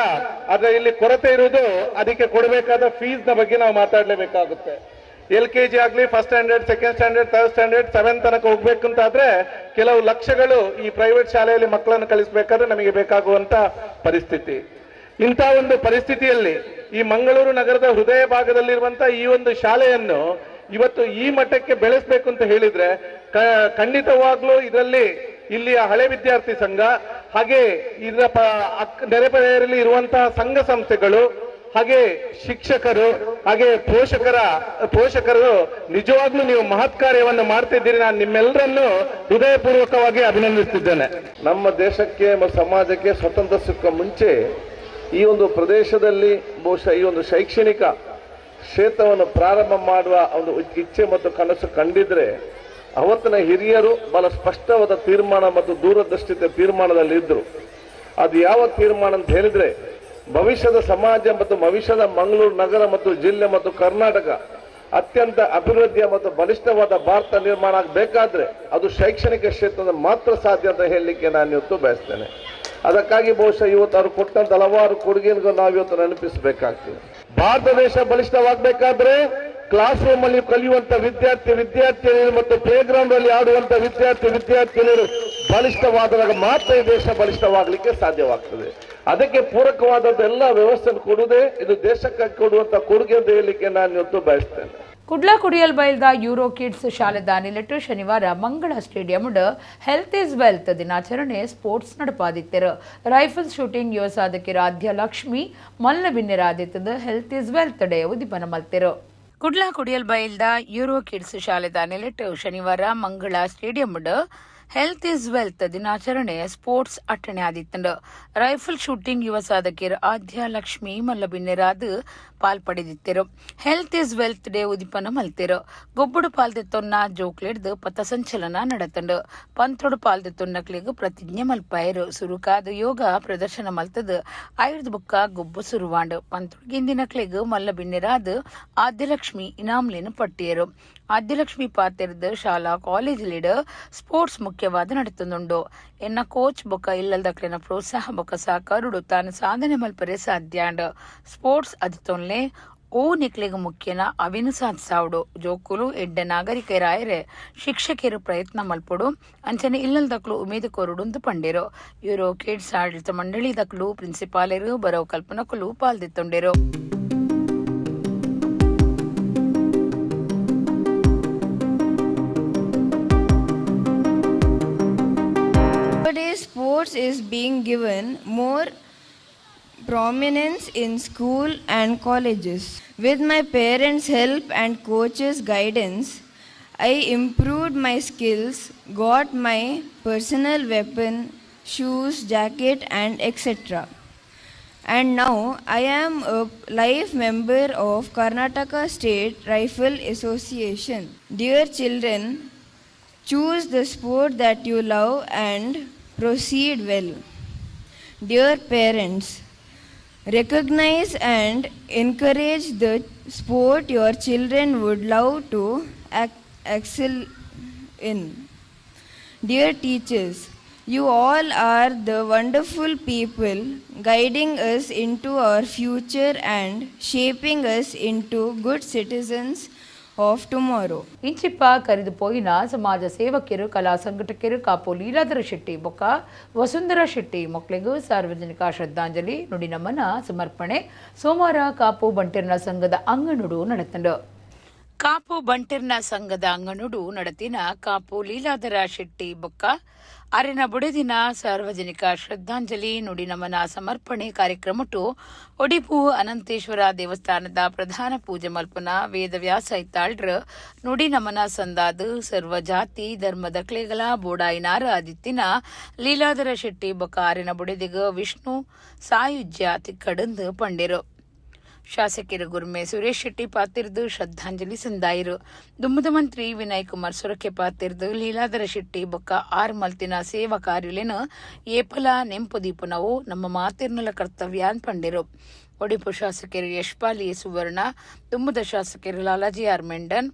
ಆದ್ರೆ ಇಲ್ಲಿ ಕೊರತೆ ಇರುವುದು ಅದಕ್ಕೆ ಕೊಡಬೇಕಾದ ಫೀಸ್ ನ ಬಗ್ಗೆ ನಾವು ಮಾತಾಡಲೇಬೇಕಾಗುತ್ತೆ. LKG ಆಗ್ಲಿ, first standard, second standard, third standard, seven ತನಕ ಹೋಗ್ಬೇಕು ಅಂತ ಆದ್ರೆ ಕೆಲವು ಲಕ್ಷಗಳು ಈ ಪ್ರೈವೇಟ್ ಶಾಲೆಯಲ್ಲಿ ಮಕ್ಕಳನ್ನು ಕಳಿಸಬೇಕಾದ್ರೆ ನಮಗೆ ಬೇಕಾಗುವಂತ ಪರಿಸ್ಥಿತಿ. ಇಂಥ ಒಂದು ಪರಿಸ್ಥಿತಿಯಲ್ಲಿ ಈ ಮಂಗಳೂರು ನಗರದ ಹೃದಯ ಭಾಗದಲ್ಲಿರುವಂತಹ ಈ ಒಂದು ಶಾಲೆಯನ್ನು ಇವತ್ತು ಈ ಮಟ್ಟಕ್ಕೆ ಬೆಳೆಸಬೇಕು ಅಂತ ಹೇಳಿದ್ರೆ ಖಂಡಿತವಾಗ್ಲೂ ಇದರಲ್ಲಿ ಇಲ್ಲಿಯ ಹಳೆ ವಿದ್ಯಾರ್ಥಿ ಸಂಘ, ಹಾಗೆ ಇದರ ನೆರೆಪರೆಯಲ್ಲಿ ಇರುವಂತಹ ಸಂಘ ಸಂಸ್ಥೆಗಳು, ಹಾಗೆ ಶಿಕ್ಷಕರು, ಹಾಗೆ ಪೋಷಕರು ನಿಜವಾಗ್ಲೂ ನೀವು ಮಹತ್ ಕಾರ್ಯವನ್ನು ಮಾಡ್ತಿದ್ದೀರಿ. ನಾನು ನಿಮ್ಮೆಲ್ಲರನ್ನು ಹೃದಯಪೂರ್ವಕವಾಗಿ ಅಭಿನಂದಿಸುತ್ತಿದ್ದೇನೆ. ನಮ್ಮ ದೇಶಕ್ಕೆ ಮತ್ತು ಸಮಾಜಕ್ಕೆ ಸ್ವತಂತ್ರ ಸಿಕ್ಕ ಮುಂಚೆ ಈ ಒಂದು ಪ್ರದೇಶದಲ್ಲಿ ಬಹುಶಃ ಈ ಒಂದು ಶೈಕ್ಷಣಿಕ ಕ್ಷೇತ್ರವನ್ನು ಪ್ರಾರಂಭ ಮಾಡುವ ಒಂದು ಇಚ್ಛೆ ಮತ್ತು ಕನಸು ಕಂಡಿದ್ರೆ ಅವತ್ತಿನ ಹಿರಿಯರು ಬಹಳ ಸ್ಪಷ್ಟವಾದ ತೀರ್ಮಾನ ಮತ್ತು ದೂರದೃಷ್ಟಿಯ ತೀರ್ಮಾನದಲ್ಲಿ ಇದ್ರು. ಅದು ಯಾವ ತೀರ್ಮಾನ ಅಂತ ಹೇಳಿದ್ರೆ, ಭವಿಷ್ಯದ ಸಮಾಜ ಮತ್ತು ಭವಿಷ್ಯದ ಮಂಗಳೂರು ನಗರ ಮತ್ತು ಜಿಲ್ಲೆ ಮತ್ತು ಕರ್ನಾಟಕ ಅತ್ಯಂತ ಅಭಿವೃದ್ಧಿಯ ಮತ್ತು ಬಲಿಷ್ಠವಾದ ಭಾರತ ನಿರ್ಮಾಣ ಆಗಬೇಕಾದ್ರೆ ಅದು ಶೈಕ್ಷಣಿಕ ಕ್ಷೇತ್ರದ ಮಾತ್ರ ಸಾಧ್ಯ ಅಂತ ಹೇಳಲಿಕ್ಕೆ ನಾನು ಇವತ್ತು ಬಯಸ್ತೇನೆ. ಅದಕ್ಕಾಗಿ ಬಹುಶಃ ಇವತ್ತು ಅವರು ಕೊಟ್ಟಂತ ಹಲವಾರು ಕೊಡುಗೆಯನ್ನು ನಾವಿವತ್ತು ನೆನಪಿಸಬೇಕಾಗ್ತದೆ. ಭಾರತ ದೇಶ ಬಲಿಷ್ಠವಾಗಬೇಕಾದ್ರೆ ಕ್ಲಾಸ್ ರೂಮ್ ಅಲ್ಲಿ ಕಲಿಯುವಂತ ವಿದ್ಯಾರ್ಥಿ ವಿದ್ಯಾರ್ಥಿನಿಯರು ಮತ್ತು ಪ್ಲೇ ಗ್ರೌಂಡ್ ಅಲ್ಲಿ ಆಡುವಂತ ವಿದ್ಯಾರ್ಥಿ ವಿದ್ಯಾರ್ಥಿನಿಯರು ಬಲಿಷ್ಠವಾದಾಗ ಮಾತ್ರ ಈ ದೇಶ ಬಲಿಷ್ಠವಾಗಲಿಕ್ಕೆ ಸಾಧ್ಯವಾಗ್ತದೆ. ಅದಕ್ಕೆ ಪೂರಕವಾದಂತ ಎಲ್ಲ ವ್ಯವಸ್ಥೆ ಕೊಡುವುದೇ ಇದು ದೇಶಕ್ಕಾಗಿ ಕೊಡುವಂತ ಕೊಡುಗೆ ಅಂತ ಹೇಳಲಿಕ್ಕೆ ನಾನು ಇವತ್ತು ಬಯಸ್ತೇನೆ. ಕುಡ್ಲ ಕುಡಿಯಲ್ ಬೈಲ್ದ ಯೂರೋ ಕಿಡ್ಸ್ ಶಾಲೆದ ನಿಲೆಟ್ಟು ಶನಿವಾರ Mangala stadium health is wealth ದಿನಾಚರಣೆ ಸ್ಪೋರ್ಟ್ಸ್ ನಡಪಾದಿತ್ತೆರು. ರೈಫಲ್ ಶೂಟಿಂಗ್ ಯುವ ಸಾಧಕಿರ ಆದ್ಯ ಲಕ್ಷ್ಮಿ ಮಲ್ಲ ಬಿನ್ನೆರಾದಿತ್ತದ health is wealth day ಉದ್ದೀಪನ ಮಲ್ತೆರು. ಕುಡ್ಲ ಕುಡಿಯಲ್ ಬೈಲ್ದ ಯೂರೋ ಕಿಡ್ಸ್ ಶಾಲೆದ ನೆಲೆಟ್ಟು ಶನಿವಾರ Mangala stadium health is wealth ದಿನಾಚರಣೆ ಸ್ಪೋರ್ಟ್ಸ್ ಅಟ್ಟಣೆ ಆದಿತ್ತಂಡು. ರೈಫಲ್ ಶೂಟಿಂಗ್ ಯುವ ಸಾಧಕಿಯರ್ ಆದ್ಯ Lakshmi ಮಲ್ಲಬಿನ್ನೆರಾದ್ ಪಾಲ್ಪಡೆದಿತ್ತೆರು. Health is wealth day ಉದಿಪನ ಮಲ್ತೆರು. ಗೊಬ್ಬುಡು ಪಾಲ್ದೆತ್ತೊನ್ನ ಜೋಕ್ಲೆಡ್ದು ಪಥಸಂಚಲನ ನಡತಂಡು. ಪಂಥೊಡು ಪಾಲ್ದೆತ್ತೊನ್ನಕ್ಲೆಗ್ ಪ್ರತಿಜ್ಞೆ ಮಲ್ಪಾಯರು. ಸುರುಕಾದ ಯೋಗ ಪ್ರದರ್ಶನ ಮಲ್ತದ್ ಆಯುರ್ದ ಬುಕ್ಕ ಗೊಬ್ಬು ಸುರುವಾಂಡು. ಪಂಥೊಡು ಗಿಂದಿನಕ್ಲೆಗ್ ಮಲ್ಲಬಿನ್ನೆರಾದ್ ಆದ್ಯಲಕ್ಷ್ಮಿ ಇನಾಮ್ಲೇನು ಪಟ್ಟಿಯರು. ಆದ್ಯಲಕ್ಷ್ಮಿ ಪಾತೆರ್ದು ಶಾಲಾ college leader sports ಮುಖ್ಯವಾದ ನಡತುಂಡು. ಎನ್ನ ಕೋಚ್ ಬೊಕ್ಕ ಇಲ್ಲಲ್ದಕ್ಲೆನ ಪ್ರೋತ್ಸಾಹ ಬೊಕ್ಕ ಸಹಕಾರುಡು ತಾನು ಸಾಧನೆ ಮಲ್ಪರೆ ಸಾಧ್ಯಾಂಡ್. ಸ್ಪೋರ್ಟ್ಸ್ ಅದಿತೊನ್ಲೆ ಓ ನಿಕ್ಲೆಗ್ ಮುಖ್ಯನ ಅವಿನ ಸಾಧಿಸಾವಡು. ಜೋಕುಲು ಎಡ್ಡೆ ನಾಗರಿಕರಾಯರೆ ಶಿಕ್ಷಕಿಯರು ಪ್ರಯತ್ನ ಮಲ್ಪೊಡು. ಅಂಚನೆ ಇಲ್ಲಲ್ದಕ್ಲು ಉಮೇದು ಕೋರುಡುಂದು ಪಂಡೇರು. ಯೂರೋ ಕಿಡ್ಸ್ ಆಡಳಿತ ಮಂಡಳಿ ದಕ್ಲು ಪ್ರಿನ್ಸಿಪಾಲರು ಬರವ್ ಕಲ್ಪನಕುಲು ಪಾಲ್ದಿತ್ತೊಂಡೆರು. Nowadays, sports is being given more prominence in school and colleges. With my parents' help and coaches' guidance, I improved my skills, got my personal weapon, shoes, jacket and etc. And now I am a life member of Karnataka State Rifle Association. Dear children, choose the sport that you love and proceed well. Dear parents, recognize and encourage the sport your children would love to excel in. Dear teachers, you all are the wonderful people guiding us into our future and shaping us into good citizens of tomorrow. ಇಂಚಿಪ್ಪ ಕರೆದು ಪೋಯಿನ ಸಮಾಜ ಸೇವಕಿಯರು ಕಲಾ ಸಂಘಟಕರು ಕಾಪು ಲೀಲಾಧರ ಶೆಟ್ಟಿ ಬೊಕ್ಕ ವಸುಂಧರಾ ಶೆಟ್ಟಿ ಮಕ್ಕಳಿಗೂ ಸಾರ್ವಜನಿಕ ಶ್ರದ್ಧಾಂಜಲಿ ನುಡಿ ನಮನ ಸಮರ್ಪಣೆ ಸೋಮವಾರ ಕಾಪು ಬಂಟಿರ್ನ ಸಂಘದ ಅಂಗನುಡು ನಡೆತಂಡು. ಕಾಪು ಬಂಟಿರ್ನ ಸಂಘದ ಅಂಗನುಡು ನಡತಿನ ಕಾಪು ಲೀಲಾಧರ ಶೆಟ್ಟಿ ಬೊಕ್ಕ ಅರೆನ ಬುಡೆದಿನ ಸಾರ್ವಜನಿಕ ಶ್ರದ್ಧಾಂಜಲಿ ನುಡಿ ನಮನ ಸಮರ್ಪಣೆ ಕಾರ್ಯಕ್ರಮಟು ಒಡಿಪು ಅನಂತೇಶ್ವರ ದೇವಸ್ಥಾನದ ಪ್ರಧಾನ ಪೂಜೆ ಮಲ್ಪನ ವೇದವ್ಯಾಸ ಇತ್ತಾಳ್ರ ನುಡಿ ನಮನ ಸಂದಾದ ಸರ್ವ ಜಾತಿ ಧರ್ಮದ ಕ್ಲೇಗಲ ಬೋಡಾಯಿನಾರ ಆದಿತ್ತಿನ ಲೀಲಾಧರ ಶೆಟ್ಟಿ ಬೊಕ್ಕ ಅರೆನ ಬುಡೆದಿಗ ವಿಷ್ಣು ಸಾಯುಜ್ಯ ತಿಕ್ಕಡಂದು ಪಂಡಿರು. ಶಾಸಕರು ಗುರ್ಮೆ ಸುರೇಶ್ ಶೆಟ್ಟಿ ಪಾತಿರ್ದು ಶ್ರದ್ಧಾಂಜಲಿ ಸಂದಾಯಿರು. ದುಮ್ಮದ ಮಂತ್ರಿ ವಿನಯ್ ಕುಮಾರ್ ಸೊರಕೆ ಪಾತಿರ್ದು ಲೀಲಾಧರ ಶೆಟ್ಟಿ ಬೊಕ್ಕ ಆರ್ ಮಲ್ತಿನ ಸೇವಾ ಕಾರ್ಯಲೇನ ಏಪಲ ನೆಂಪು ದೀಪನವು ನಮ್ಮ ಮಾತಿರ್ನಲ ಕರ್ತವ್ಯ ಪಂಡಿರು. ಒಡಿಪು ಶಾಸಕೆರು ಯಶ್ಪಾಲ್ ಎ ಸುವರ್ಣ, ದುಮ್ಮದ ಶಾಸಕೆರು ಲಾಲಾಜಿ ಆರ್ ಮೆಂಡನ್,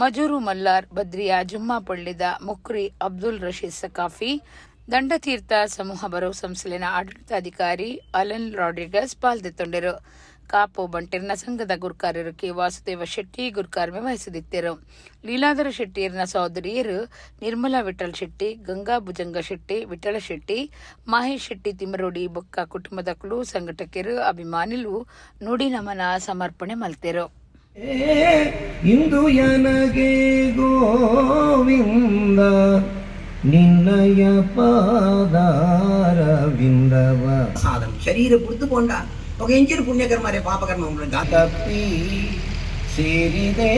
ಮಜೂರು ಮಲ್ಲಾರ್, ಬದ್ರಿಯಾ ಜುಮ್ಮಾ ಪಳ್ಳಿದ ಮುಕ್ರಿ ಅಬ್ದುಲ್ ರಶೀದ್ ಸಕಾಫಿ, ದಂಡತೀರ್ಥ ಸಮೂಹ ಬರವು ಸಂಸ್ಥೆಲಿನ ಆಡಳಿತಾಧಿಕಾರಿ ಅಲನ್ ರಾಡ್ರಿಗಸ್ ಪಾಲ್ದೆತ್ತೊಂಡರು. ಕಾಪು ಬಂಟೆರ್ನ ಸಂಘದ ಗುರ್ಕಾರರು ಕೆ ವಾಸುದೇವ ಶೆಟ್ಟಿ ಗುರ್ಕಾರ್ಮೆ ವಹಿಸದಿತ್ತರು. ಲೀಲಾಧರ ಶೆಟ್ಟಿಯರ್ನ ಸಹೋದರಿಯರು ನಿರ್ಮಲಾ ವಿಠಲ್ ಶೆಟ್ಟಿ, ಗಂಗಾ ಭುಜಂಗ ಶೆಟ್ಟಿ, ವಿಠಲ ಶೆಟ್ಟಿ, ಮಹೇಶ್ ಶೆಟ್ಟಿ ತಿಮರೋಡಿ ಬೊಕ್ಕ ಕುಟುಂಬದಕುಲು, ಸಂಘಟಕರು, ಅಭಿಮಾನಿಲು ನುಡಿ ನಮನ ಸಮರ್ಪಣೆ ಮಲ್ತೆರು. ಇಂದು ಎನಗೆ ಗೋವಿಂದ ನಿನ್ನಯ ಪಾದಾರವಿಂದವ. ಸಾಧನ ಶರೀರ ಪುಡ್ದು ಪೋಂಡ ఒక ಎಂಚಿನ ಪುಣ್ಯಕರ್ಮರೆ ಪಾಪಕರ್ಮ ಉಂಡು. ತಪ್ಪಿ ಸೇರಿದೆ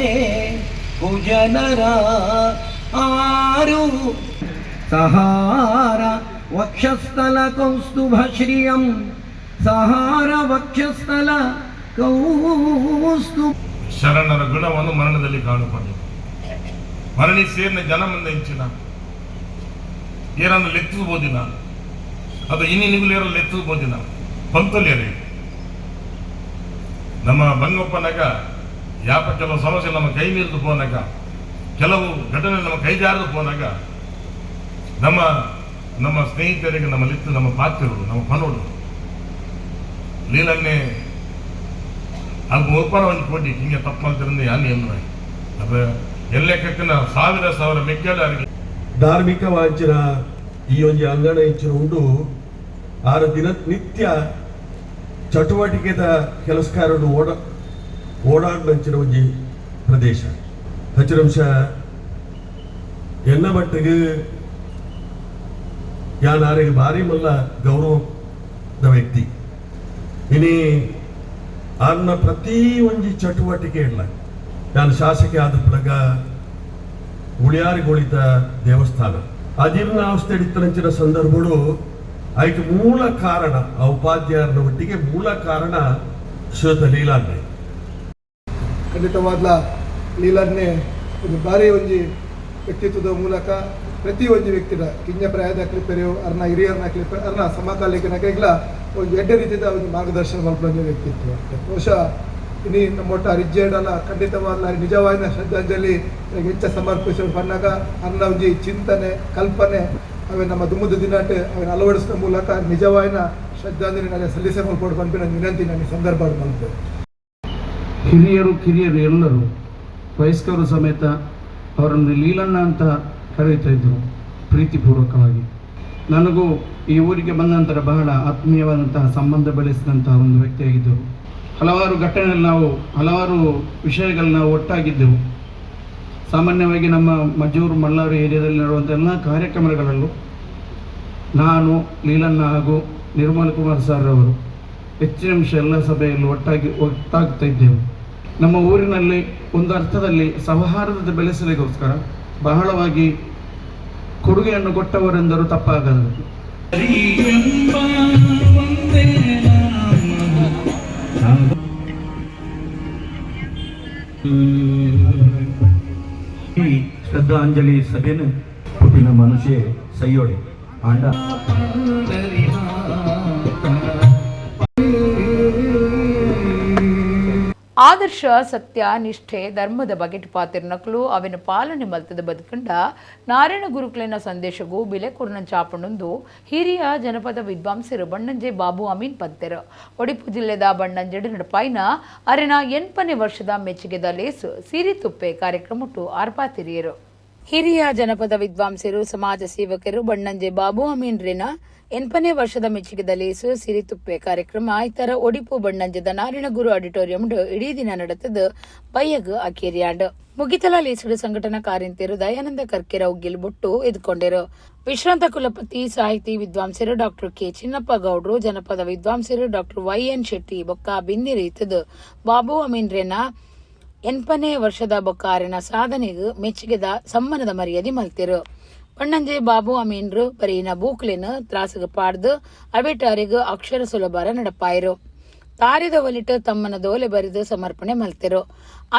ಕುಜನರ ಆರು ಸಹಾರ ವಕ್ಷಸ್ಥಲ ಕೌಸ್ತುಭ ಶ್ರಿಯಂ ಸಹಾರ ವಕ್ಷಸ್ಥಲ ಕೌಸ್ತು. ಶರಣರ ಗುಣವನ್ನು ಮರಣದಲ್ಲಿ ಕಾಣುತ್ತದೆ. ಮರಣಿ ಸೇರಿನ ಜನ ಮುಂದೆ ಇಂಚಿನ ಏನನ್ನು ಲೆತ್ತಿಸ್ಬೋದಿನ ಅದು ಇನ್ನಿನಿಗುಲೇರ ಲೆತ್ತಿಸ್ಬೋದಿನ ಪಂತೊಲಿಯರಿ. ನಮ್ಮ ಬಂಗಪ್ಪನಾಗ ಯಾಪ ಕೆಲವು ಸಮಸ್ಯೆ ನಮ್ಮ ಕೈ ಮೀರಿದು ಪೋನಾಗ, ಕೆಲವು ಘಟನೆ ನಮ್ಮ ಕೈ ಜಾರದು ಪೋನಾಗ, ನಮ್ಮ ನಮ್ಮ ಸ್ನೇಹಿತರಿಗೆ ನಮ್ಮ ಲಿತ್ತು ನಮ್ಮ ಪಾತ್ರರು ನಮ್ಮ ಪನೋಡು ಲೀಲನ್ನೇ ಅಲ್ಪ ಒಪ್ಪರ ಒಂದು ಕೋಟಿ ಹಿಂಗೆ ತಪ್ಪಂತಿರಂದು ಯಾನ್ ಎನ್ನುವ ಅಪ್ಪ ಎಲ್ಲಕ್ಕನ ಸಾವಿರ ಸಾವಿರ ಮೆಗ್ಗಲ. ಧಾರ್ಮಿಕ ವಾಂಚಿನ ಈ ಒಂಜಿ ಅಂಗಣ ಇಂಚಿನ ಉಂಡು. ಆರು ದಿನ ನಿತ್ಯ ಚಟುವಟಿಕೆದ ಕೆಲಸಕಾರರು ಓಡಾಡ್ನಂಚಿನ ಒಂಜಿ ಪ್ರದೇಶ. ಹಚ್ಚಿರಂಶ ಎನ್ನ ಮಟ್ಟಿಗೆ ಯಾನಾರಿಗೆ ಭಾರಿ ಮಲ್ಲ ಗೌರವದ ವ್ಯಕ್ತಿ. ಇನಿ ಆರ್ನ ಪ್ರತಿ ಒಂಜಿ ಚಟುವಟಿಕೆ ಇಲ್ಲ. ನಾನು ಶಾಸಕಿ ಆದ ಪ್ಲಗ ಉಳಿಯಾರಿಗೊಳಿತ ದೇವಸ್ಥಾನ ಅಜೀರ್ಣ ಅವಸ್ಥೆ ಇತ್ತನಂಚಿನ ಸಂದರ್ಭಗಳು ಐಕ್ ಮೂಲ ಕಾರಣ ಆ ಉಪಾಧ್ಯಾಯರ ಒಟ್ಟಿಗೆ ಮೂಲ ಕಾರಣ ಶ್ವೇತ ಲೀಲಾನ್ನೆ. ಖಂಡಿತವಾದ್ಲ ಲೀಲನ್ನೇ ಒಂದು ಭಾರಿ ಒಂಜಿ ವ್ಯಕ್ತಿತ್ವದ ಮೂಲಕ ಪ್ರತಿ ಒಂಜಿ ವ್ಯಕ್ತಿದ ಕಿಂಜ ಪ್ರಾಯದ ಕ್ಲಿಪ್ಪೆರು ಅರ್ನ ಹಿರಿಯರ್ನ ಕ್ಲಿಪ್ ಅರ್ನ ಸಮಕಾಲೀಕನಕ್ಕೆಗ್ಲ ಒಂದು ಎಡ್ಡೆ ರೀತಿಯ ಒಂದು ಮಾರ್ಗದರ್ಶನ ಮಲ್ಪುನ ಒಂಜಿ ವ್ಯಕ್ತಿತ್ವ. ಬಹುಶಃ ಇನಿ ನಮ್ಮ ಒಟ್ಟ ರಿಜ್ಜೇಡಲ ಖಂಡಿತವಾದ್ಲ ನಿಜವಾದ ಶ್ರದ್ಧಾಂಜಲಿ ಹೆಚ್ಚ ಸಮರ್ಪಿಸುವ ಪನ್ನಾಗ ಅರ್ನ ಒಂಜಿ ಚಿಂತನೆ ಕಲ್ಪನೆ ಅವೆ ನಮ್ಮ ದುಮ್ಮದ ದಿನಾಟೆ ಅವನ್ನ ಅಳವಡಿಸುವ ಮೂಲಕ ನಿಜವಾದ ಶ್ರದ್ಧಾಂಜಲಿ ನನಗೆ ಸಲ್ಲಿಸೆ ಮಲ್ಪೋಡು ಪನ್ಪಿನ ವಿನಂತಿ ನಾನು ಈ ಸಂದರ್ಭ ಮಲ್ಪೆ. ಹಿರಿಯರು ಕಿರಿಯರು ಎಲ್ಲರೂ ವಯಸ್ಕರು ಸಮೇತ ಅವರನ್ನು ಲೀಲಣ್ಣ ಅಂತ ಕರೆಯುತ್ತಾ ಇದ್ದರು ಪ್ರೀತಿಪೂರ್ವಕವಾಗಿ. ನನಗೂ ಈ ಊರಿಗೆ ಬಂದ ನಂತರ ಬಹಳ ಆತ್ಮೀಯವಾದಂತಹ ಸಂಬಂಧ ಬೆಳೆಸಿದಂತಹ ಒಂದು ವ್ಯಕ್ತಿಯಾಗಿದ್ದರು. ಹಲವಾರು ಘಟನೆಯಲ್ಲಿ ನಾವು ಹಲವಾರು ವಿಷಯಗಳು ನಾವು ಒಟ್ಟಾಗಿದ್ದೆವು. ಸಾಮಾನ್ಯವಾಗಿ ನಮ್ಮ ಮಜೂರು ಮಲ್ಲಾರು ಏರಿಯಾದಲ್ಲಿ ನಡೆಯುವಂಥ ಎಲ್ಲ ಕಾರ್ಯಕ್ರಮಗಳಲ್ಲೂ ನಾನು, ಲೀಲಣ್ಣ ಹಾಗೂ ನಿರ್ಮಲ್ ಕುಮಾರ್ ಸರ್ ಅವರು ಹೆಚ್ಚಿನ ಅಂಶ ಎಲ್ಲ ಸಭೆಯಲ್ಲೂ ಒಟ್ಟಾಗಿ ಒಟ್ಟಾಗ್ತಾ ಇದ್ದೆವು. ನಮ್ಮ ಊರಿನಲ್ಲಿ ಒಂದು ಅರ್ಥದಲ್ಲಿ ಸೌಹಾರ್ದತೆ ಬೆಳೆಸಲಿಕ್ಕೋಸ್ಕರ ಬಹಳವಾಗಿ ಕೊಡುಗೆಯನ್ನು ಕೊಟ್ಟವರೆಂದರೂ ತಪ್ಪಾಗದು. ಶ್ರದ್ಧಾಂಜಲಿ ಸಭೆನು ಪುಟ್ಟಿನ ಮನುಷ್ಯ ಸೈಯೋಡೆ ಆಂಡ. ಆದರ್ಶ ಸತ್ಯ ನಿಷ್ಠೆ ಧರ್ಮದ ಬಗೆಟ್ ಪಾತಿರ್ನಕ್ಲು ಅವಿನ ಪಾಲನೆ ಮಲ್ತದ ಬದುಕಂಡ ನಾರಾಯಣ ಗುರುಕುಲಿನ ಸಂದೇಶಗೂ ಬಿಲೆ ಕೊರ್ನ ಚಾಪಣೊಂದು ಹಿರಿಯ ಜನಪದ ವಿದ್ವಾಂಸರು ಬಣ್ಣಂಜೆ ಬಾಬು ಅಮೀನ್ ಪಂತೆರು. ಒಡಿಪು ಜಿಲ್ಲೆದ ಬಣ್ಣಂಜೆಡು ನಡಪಾಯಿನ ಅರೆನ 80ನೇ ವರ್ಷದ ಮೆಚ್ಚುಗೆದ ಲೇಸು ಸಿರಿತುಪ್ಪೆ ಕಾರ್ಯಕ್ರಮಟ್ಟು ಆರ್ಪಾತಿರಿಯರು. ಹಿರಿಯ ಜನಪದ ವಿದ್ವಾಂಸರು ಸಮಾಜ ಸೇವಕರು ಬಣ್ಣಂಜೆ ಬಾಬು ಅಮೀನ್ ರೇನ 80ನೇ ವರ್ಷದ ಮೆಚ್ಚುಗೆದ ಲೇಸು ಸಿರಿತುಪ್ಪೆ ಕಾರ್ಯಕ್ರಮ ಇತರ ಒಡಿಪು ಬಣ್ಣಂಜದ ನಾರಾಯಣಗುರು ಆಡಿಟೋರಿಯಂ ಇಡೀ ದಿನ ನಡೆತದ ಬಯ್ಯಗ್ ಅಕೇರಿಯಾಂಡ್. ಮುಗಿತಲ ಲೇಸುಡು ಸಂಘಟನಾ ಕಾರ್ಯಂತೆರು ದಯಾನಂದ ಕರ್ಕೆರ ಉಗ್ಗಿಲ್ ಬೊಟ್ಟು ಎದ್ಕೊಂಡೆರು. ವಿಶ್ರಾಂತ ಕುಲಪತಿ ಸಾಹಿತಿ ವಿದ್ವಾಂಸರು ಡಾಕ್ಟರ್ ಕೆ ಚಿನ್ನಪ್ಪ ಗೌಡ್ರು, ಜನಪದ ವಿದ್ವಾಂಸರು ಡಾಕ್ಟರ್ ವೈ ಎನ್ ಶೆಟ್ಟಿ ಬೊಕ್ಕ ಬಿನ್ನಿರೀತದ ಬಾಬು ಅಮೀನ್ ರೇನ 80ನೇ ವರ್ಷದ ಬೊಕ್ಕಾರಿನ ಸಾಧನೆಗೆ ಮೆಚ್ಚುಗೆದ ಸಮ್ಮನದ ಮರ್ಯಾದೆ ಮಲ್ತಿರು. ಬಣ್ಣಂಜೆ ಬಾಬು ಅಮೀನ್ರು ಬರೀನ ಬೂಕ್ಲೆನ್ ತ್ರಾಸಗ ಪಾಡ್ದು ಅವೆಟಾರಿಗ್ ಅಕ್ಷರ ಸುಲಭರ ನಡಪಾಯರು. ತಾರಿದ ಒಲಿಟ ತಮ್ಮನ ದೋಲೆ ಬರಿದು ಸಮರ್ಪಣೆ ಮಲ್ತಿರು.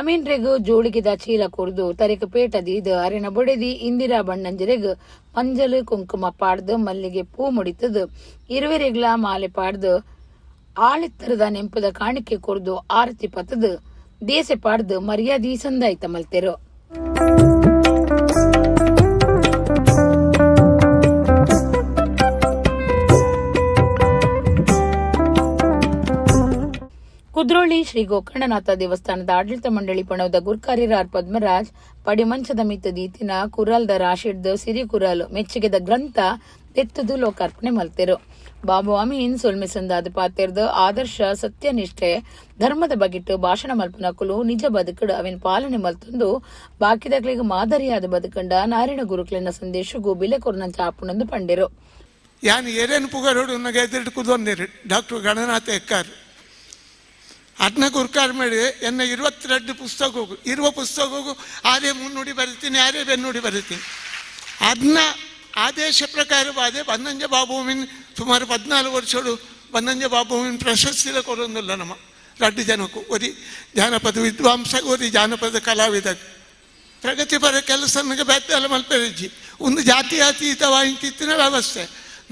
ಅಮೀನ್ರೆಗ್ ಜೋಳಿಗೆದ ಚೀಲ ಕೊರ್ದು ತರಿಕ ಪೇಟ ದೀದ್ ಅರೆನ ಬೊಡೆದಿ ಇಂದಿರಾ ಬಣ್ಣಂಜರೆಗ್ ಮಂಜಲ್ ಕುಂಕುಮ ಪಾಡ್ದು ಮಲ್ಲಿಗೆ ಪೂ ಮುಡಿತದು ಇರುವೆರೆಗ್ಲ ಮಾಲೆ ಪಾಡ್ದು ಆಳೆತ್ತರದ ನೆಂಪುದ ಕಾಣಿಕೆ ಕೊರ್ದು ಆರತಿ ಪತ್ತದು ದೇಸೆ ಪಾಡ್ದು ಮರ್ಯಾದಿ ಸಂದಾಯ್ತ ಮಲ್ತೆರು. ಕುದ್ರೋಳಿ ಶ್ರೀ ಗೋಕರ್ಣನಾಥ ದೇವಸ್ಥಾನದ ಆಡಳಿತ ಮಂಡಳಿ ಪಣವದ ಗುರ್ಕಾರ್ಯರ ಆರ್ ಪದ್ಮರಾಜ್ ಪಡಿಮಂಚದ ಮಿತ್ತ ದೀತಿನ ಕುರಾಲ್ದ ರಾಶಿಡ್ದ ಸಿರಿ ಕುರಾಲ್ ಮೆಚ್ಚುಗೆದ ಗ್ರಂಥ ದೆತ್ತದು ಲೋಕಾರ್ಪಣೆ ಮಲ್ತೆರು. ಬಾಬು ಅಮೀನ್ ಸೊಲ್ಮೆ ಸಂದಾದ ಪಾತೆರ್ದು ಆದರ್ಶ ಸತ್ಯನಿಷ್ಠೆ ಧರ್ಮದ ಬಗಿಟ್ಟು ಭಾಷಣ ಮಲ್ಪನಕುಲು ನಿಜ ಬದುಕಡು ಅವಿನ ಪಾಲನೆ ಮಲ್ತೊಂದು ಬಾಕಿದಕ್ಲೆಗ್ ಮಾದರಿಯಾದ ಬದುಕಂಡ ನಾರಾಯಣ ಗುರುಕ್ಲೆನ ಸಂದೇಶಗೂ ಬಿಲೆ ಕೊರ್ನಂಚ ಆಪುಣಂದು ಪಂಡೆರು. ಯಾನ್ ಏರೇನು ಪುಗರೋಡು ಎದುರು ಕುದೊಂದಿರು ಡಾಕ್ಟರ್ ಗಣನಾಥ ಎಕ್ಕಾರ್ ಅದನ್ನ ಗುರ್ಕಾರ ಮಾಡಿ ಎನ್ನ 22 ಪುಸ್ತಕ ಹೋಗು ಇರುವ ಪುಸ್ತಕ ಹೋಗು ಆರೇ ಮುನ್ನುಡಿ ಬರಿತೀನಿ ಆರೇ ಬೆನ್ನುಡಿ ಬರಿತೀನಿ. ಅದನ್ನ ಆದೇಶ ಪ್ರಕಾರವಾದ ಬನ್ನಂಜ ಬಾಬುವಿನ ಸುಮಾರು 14 ವರ್ಷಗಳು ಬನ್ನಂಜ ಬಾಬುವಿನ ಪ್ರಶಸ್ತಿಲ ಕೊರೊಂದಿಲ್ಲ ನಮ್ಮ ರಡ್ಡು ಜನಕ್ಕೂ ಒರಿ ಜಾನಪದ ವಿದ್ವಾಂಸ ಒರಿ ಜಾನಪದ ಕಲಾವಿದ ಪ್ರಗತಿಪರ ಕೆಲಸ ಬೆತ್ತಲ ಮಲ್ಪೆರಿಜಿ ಒಂದು ಜಾತಿ ಅತೀತವಾಯಿಂತಿತ್ತಿನ ವ್ಯವಸ್ಥೆ.